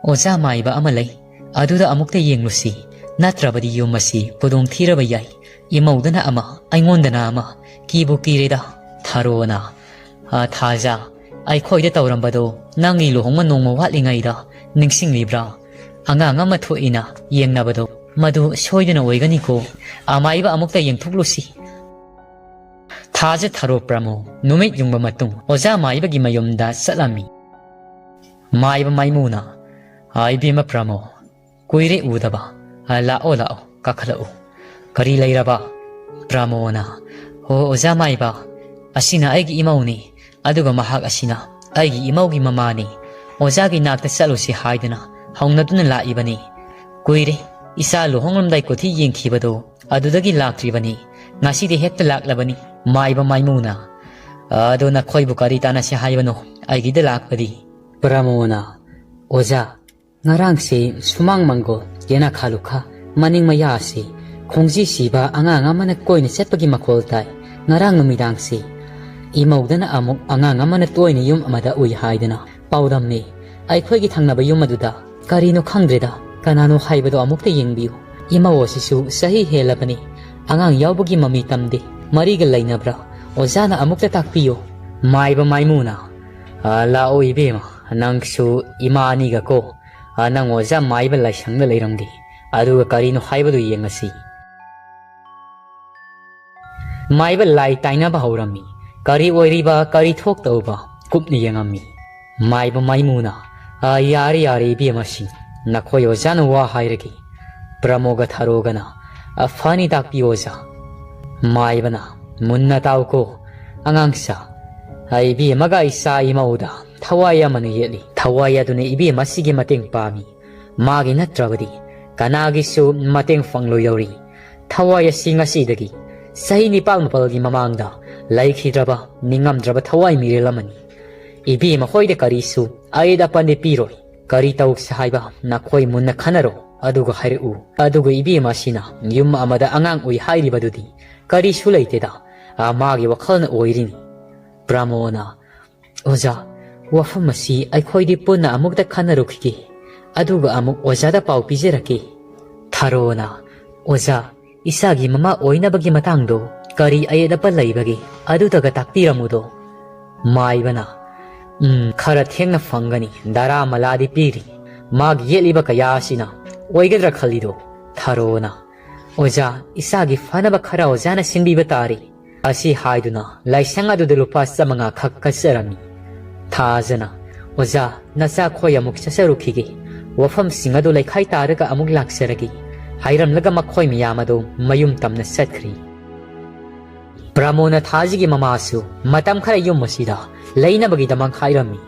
ꯑꯣꯖꯥ ꯃꯥꯏꯕ ꯑꯃ ꯂꯩ, ꯑꯗꯨꯗ ꯑꯃꯨꯛꯇ ꯌꯦꯡꯂꯨꯁꯤ, ꯅꯠꯇ꯭ꯔꯕꯗꯤ ꯌꯨꯝ ꯑꯁꯤ ꯈꯨꯗꯣꯡ ꯊꯤꯔꯕ ꯌꯥꯏ꯫ ꯏꯃꯧꯗꯅ ꯑꯃ, ꯑꯩꯉꯣꯟꯗꯅ ꯑꯃ, "ꯀꯤꯕꯨ ꯀꯤꯔꯦꯗ, ꯊꯔꯣꯅ꯫ ꯑ, ꯊꯥꯖ, ꯑꯩꯈꯣꯏꯗ ꯇꯧꯔꯝꯕꯗꯣ ꯅꯪꯒꯤ ꯂꯨꯍꯣꯡꯕ ꯅꯣꯡꯃ ꯋꯥꯠꯂꯤꯉꯩꯗ ꯅꯤꯡꯁꯤꯡꯂꯤꯕ꯭ꯔꯥ? ꯑꯉꯥꯡ ꯑꯃ ꯊꯣꯛꯏꯅ ꯌꯦꯡꯅꯕꯗꯣ, ꯃꯗꯨ ꯁꯣꯏꯗꯅ ꯑꯣꯏꯒꯅꯤꯀꯣ꯫ ꯑꯃꯥꯏꯕ ꯑꯃꯨꯛꯇ ꯌꯦꯡꯊꯣꯛꯂꯨꯁꯤ꯫" ꯊꯥꯖ, ꯊꯔꯣ, ꯄ꯭ꯔꯃꯣ ꯅꯨꯃꯤꯠ ꯌꯨꯡꯕ ꯃꯇꯨꯡ ꯑꯣꯖꯥ ꯃꯥꯏꯕꯒꯤ ꯃꯌꯨꯝꯗ ꯆꯠꯂꯝꯃꯤ꯫ ꯃꯥꯏꯕ ꯃꯥꯏꯃꯨꯅ, "ꯑ, ꯏꯕꯦꯝꯃ ꯄ꯭ꯔꯃꯣ, ꯀꯨꯏꯔꯦ ꯎꯗꯕ꯫ ꯑ, ꯂꯥꯛꯑꯣ, ꯂꯥꯛꯑꯣ, ꯀꯥꯈꯠꯂꯛꯎ꯫ ꯀꯔꯤ ꯂꯩꯔꯕ?" ꯄ꯭ꯔꯃꯣꯅ, "ꯑꯣ, ꯑꯣꯖꯥ ꯃꯥꯏꯕ, ꯑꯁꯤꯅ ꯑꯩꯒꯤ ꯏꯃꯧꯅꯤ, ꯑꯗꯨꯒ ꯃꯍꯥꯛ ꯑꯁꯤꯅ ꯑꯩꯒꯤ ꯏꯃꯧꯒꯤ ꯃꯃꯥꯅꯤ꯫ ꯑꯣꯖꯥꯒꯤ ꯅꯥꯛꯇ ꯆꯠꯂꯨꯁꯤ ꯍꯥꯏꯗꯨꯅ ꯍꯧꯅꯗꯨꯅ ꯂꯥꯛꯏꯕꯅꯤ꯫ ꯀꯨꯏꯔꯦ ꯏꯆꯥ ꯂꯨꯍꯣꯡꯂꯝꯗꯥꯏ ꯀꯨꯊꯤ ꯌꯦꯡꯈꯤꯕꯗꯣ, ꯑꯗꯨꯗꯒꯤ ꯂꯥꯛꯇ꯭ꯔꯤꯕꯅꯤ꯫ ꯉꯁꯤꯗꯤ ꯍꯦꯛꯇ ꯂꯥꯛꯂꯕꯅꯤ꯫" ꯃꯥꯏꯕ ꯃꯥꯏꯃꯨꯅ, "ꯑꯗꯣ ꯅꯈꯣꯏꯕꯨ ꯀꯔꯤ ꯇꯥꯟꯅꯁꯤ ꯍꯥꯏꯕꯅꯣ ꯑꯩꯒꯤꯗ ꯂꯥꯛꯄꯗꯤ?" ꯄ꯭ꯔꯃꯣꯅ, "ꯑꯣꯖꯥ, ꯉꯔꯥꯡꯁꯤ ꯁꯨꯃꯥꯡ ꯃꯪꯒꯣꯜ, ꯌꯦꯅꯥꯈꯥ ꯂꯨꯈꯥ ꯃꯅꯤꯡ ꯃꯌꯥ ꯑꯁꯤ ꯈꯣꯡꯖꯤ ꯁꯤꯕ ꯑꯉꯥꯡ ꯑꯃꯅ ꯀꯣꯏꯅ ꯆꯠꯄꯒꯤ ꯃꯈꯣꯜ ꯇꯥꯏ꯫ ꯉꯔꯥꯡ ꯅꯨꯃꯤꯗꯥꯡꯁꯤ ꯏꯃꯧꯗꯅ ꯑꯃꯨꯛ ꯑꯉꯥꯡ ꯑꯃꯅ ꯇꯣꯏꯅ ꯌꯨꯝ ꯑꯃꯗ ꯎꯏ ꯍꯥꯏꯗꯅ ꯄꯥꯎꯗꯝꯃꯤ꯫ ꯑꯩꯈꯣꯏꯒꯤ ꯊꯪꯅꯕ ꯌꯨꯝ ꯑꯗꯨꯗ ꯀꯔꯤꯅꯣ ꯈꯪꯗ꯭ꯔꯦꯗ, ꯀꯅꯥꯅꯣ ꯍꯥꯏꯕꯗꯣ ꯑꯃꯨꯛꯇ ꯌꯦꯡꯕꯤꯌꯨ꯫ ꯏꯃꯧ ꯑꯁꯤꯁꯨ ꯆꯍꯤ ꯍꯦꯜꯂꯕꯅꯤ, ꯑꯉꯥꯡ ꯌꯥꯎꯕꯒꯤ ꯃꯃꯤ ꯇꯝꯗꯦ꯫ ꯃꯔꯤꯒ ꯂꯩꯅꯕ꯭ꯔꯥ? ꯑꯣꯖꯥꯅ ꯑꯃꯨꯛꯇ ꯇꯥꯛꯄꯤꯌꯨ꯫" ꯃꯥꯏꯕ ꯃꯥꯏꯃꯨꯅ, "ꯑ, ꯂꯥꯛꯑꯣ ꯏꯕꯦꯝꯃ, ꯅꯪꯁꯨ ꯏꯃꯥ ꯑꯅꯤꯒ ꯀꯣ, ꯑ, ꯅꯪ ꯑꯣꯖꯥ ꯃꯥꯏꯕ ꯂꯥꯏꯁꯪꯗ ꯂꯩꯔꯝꯒꯦ, ꯑꯗꯨꯒ ꯀꯔꯤꯅꯣ ꯍꯥꯏꯕꯗꯨ ꯌꯦꯡꯉꯁꯤ꯫" ꯃꯥꯏꯕ ꯂꯥꯏ ꯇꯥꯏꯅꯕ ꯍꯧꯔꯝꯃꯤ꯫ ꯀꯔꯤ ꯑꯣꯏꯔꯤꯕ, ꯀꯔꯤ ꯊꯣꯛꯇꯧꯕ ꯀꯨꯞꯅ ꯌꯦꯡꯉꯝꯃꯤ꯫ ꯃꯥꯏꯕ ꯃꯥꯏꯃꯨꯅ, "ꯑ, ꯌꯥꯔꯦ, ꯌꯥꯔꯦ ꯏꯕꯦꯝꯃꯁꯤꯡ, ꯅꯈꯣꯏ ꯑꯣꯖꯥꯅ ꯋꯥ ꯍꯥꯏꯔꯒꯦ꯫" ꯄ꯭ꯔꯃꯣꯒ ꯊꯔꯣꯒꯅ, "ꯑ, ꯐꯅꯤ, ꯇꯥꯛꯄꯤꯌꯨ ꯑꯣꯖꯥ꯫" ꯃꯥꯏꯕꯅ, "ꯃꯨꯟꯅ ꯇꯥꯎꯀꯣ ꯑꯉꯥꯡꯁꯥ, ꯑ, ꯏꯕꯦꯝꯃꯒ ꯏꯆꯥ ꯏꯃꯧꯗ ꯊꯋꯥꯏ ꯑꯃꯅ ꯌꯦꯠꯂꯤ꯫ ꯊꯋꯥꯏ ꯑꯗꯨꯅ ꯏꯕꯦꯝ ꯑꯁꯤꯒꯤ ꯃꯇꯦꯡ ꯄꯥꯝꯃꯤ꯫ ꯃꯥꯒꯤ ꯅꯠꯇ꯭ꯔꯕꯗꯤ ꯀꯅꯥꯒꯤꯁꯨ ꯃꯇꯦꯡ ꯐꯪꯂꯣꯏꯗꯧꯔꯤ꯫ ꯊꯋꯥꯏ ꯑꯁꯤ ꯉꯁꯤꯗꯒꯤ ꯆꯍꯤ ꯅꯤꯄꯥꯜ ꯃꯥꯄꯜꯒꯤ ꯃꯃꯥꯡꯗ ꯂꯩꯈꯤꯗ꯭ꯔꯕ ꯅꯤꯡꯉꯝꯗ꯭ꯔꯕ ꯊꯋꯥꯏ ꯃꯤꯔꯦꯜ ꯑꯃꯅꯤ꯫ ꯏꯕꯦꯝ ꯃꯈꯣꯏꯗ ꯀꯔꯤꯁꯨ ꯑꯌꯦꯠ ꯑꯄꯟꯗꯤ ꯄꯤꯔꯣꯏ꯫ ꯀꯔꯤ ꯇꯧꯁꯤ ꯍꯥꯏꯕ ꯅꯈꯣꯏ ꯃꯨꯟꯅ ꯈꯟꯅꯔꯣ, ꯑꯗꯨꯒ ꯍꯥꯏꯔꯛꯎ꯫" ꯑꯗꯨꯒ ꯏꯕꯦꯝ ꯑꯁꯤꯅ ꯌꯨꯝ ꯑꯃꯗ ꯑꯉꯥꯡ ꯎꯏ ꯍꯥꯏꯔꯤꯕꯗꯨꯗꯤ ꯀꯔꯤꯁꯨ ꯂꯩꯇꯦꯗ, ꯑ, ꯃꯥꯒꯤ ꯋꯥꯈꯜꯅ ꯑꯣꯏꯔꯤꯅꯤ꯫ ꯄ꯭ꯔꯃꯣꯅ, "ꯑꯣꯖꯥ, ꯋꯥꯐꯝ ꯑꯁꯤ ꯑꯩꯈꯣꯏꯗꯤ ꯄꯨꯟꯅ ꯑꯃꯨꯛꯇ ꯈꯟꯅꯔꯨꯈꯤꯒꯦ, ꯑꯗꯨꯒ ꯑꯃꯨꯛ ꯑꯣꯖꯥꯗ ꯄꯥꯎ ꯄꯤꯖꯔꯛꯀꯦ꯫" ꯊꯔꯣꯅ, "ꯑꯣꯖꯥ, ꯏꯆꯥꯒꯤ ꯃꯃꯥ ꯑꯣꯏꯅꯕꯒꯤ ꯃꯇꯥꯡꯗꯣ "ꯀꯔꯤ ꯑꯌꯦꯠ ꯑꯄꯟ ꯂꯩꯕꯒꯦ? ꯑꯗꯨꯗꯒ ꯇꯥꯛꯄꯤꯔꯝꯃꯨꯗꯣ꯫" ꯃꯥꯏꯕꯅ, "ꯎꯝ, ꯈꯔ ꯊꯦꯡꯅ ꯐꯪꯒꯅꯤ, ꯗꯔꯥ ꯃꯂꯥꯗꯤ ꯄꯤꯔꯤ꯫ ꯃꯥꯒꯤ ꯌꯦꯠꯂꯤꯕ ꯀꯌꯥ ꯑꯁꯤꯅ ꯑꯣꯏꯒꯗ꯭ꯔꯥ ꯈꯜꯂꯤꯗꯣ?" ꯊꯔꯣꯅ, "ꯑꯣꯖꯥ, ꯏꯆꯥꯒꯤ ꯐꯅꯕ ꯈꯔ ꯑꯣꯖꯥꯅ ꯁꯤꯟꯕꯤꯕ ꯇꯥꯔꯦ꯫" ꯑꯁꯤ ꯍꯥꯏꯗꯨꯅ ꯂꯥꯏꯁꯪ ꯑꯗꯨꯗ ꯂꯨꯄꯥ ꯆꯥꯃꯉꯥ ꯈꯛ ꯀꯠꯆꯔꯝꯃꯤ꯫ ꯊꯥꯖꯅ, "ꯑꯣꯖꯥ, ꯅꯆꯥꯈꯣꯏ ꯑꯃꯨꯛ ꯆꯠꯆꯔꯨꯈꯤꯒꯦ꯫ ꯋꯥꯐꯝꯁꯤꯡ ꯑꯗꯨ ꯂꯩꯈꯥꯏ ꯇꯥꯔꯒ ꯑꯃꯨꯛ ꯂꯥꯛꯆꯔꯒꯦ" ꯍꯥꯏꯔꯝꯂꯒ ꯃꯈꯣꯏ ꯃꯌꯥꯝ ꯑꯗꯨ ꯃꯌꯨꯝ ꯇꯝꯅ ꯆꯠꯈ꯭ꯔꯤ꯫ ꯄ꯭ꯔꯃꯣꯅ ꯊꯥꯖꯒꯤ ꯃꯃꯥꯁꯨ ꯃꯇꯝ ꯈꯔ ꯌꯨꯝ ꯑꯁꯤꯗ ꯂꯩꯅꯕꯒꯤꯗꯃꯛ ꯍꯥꯏꯔꯝꯃꯤ꯫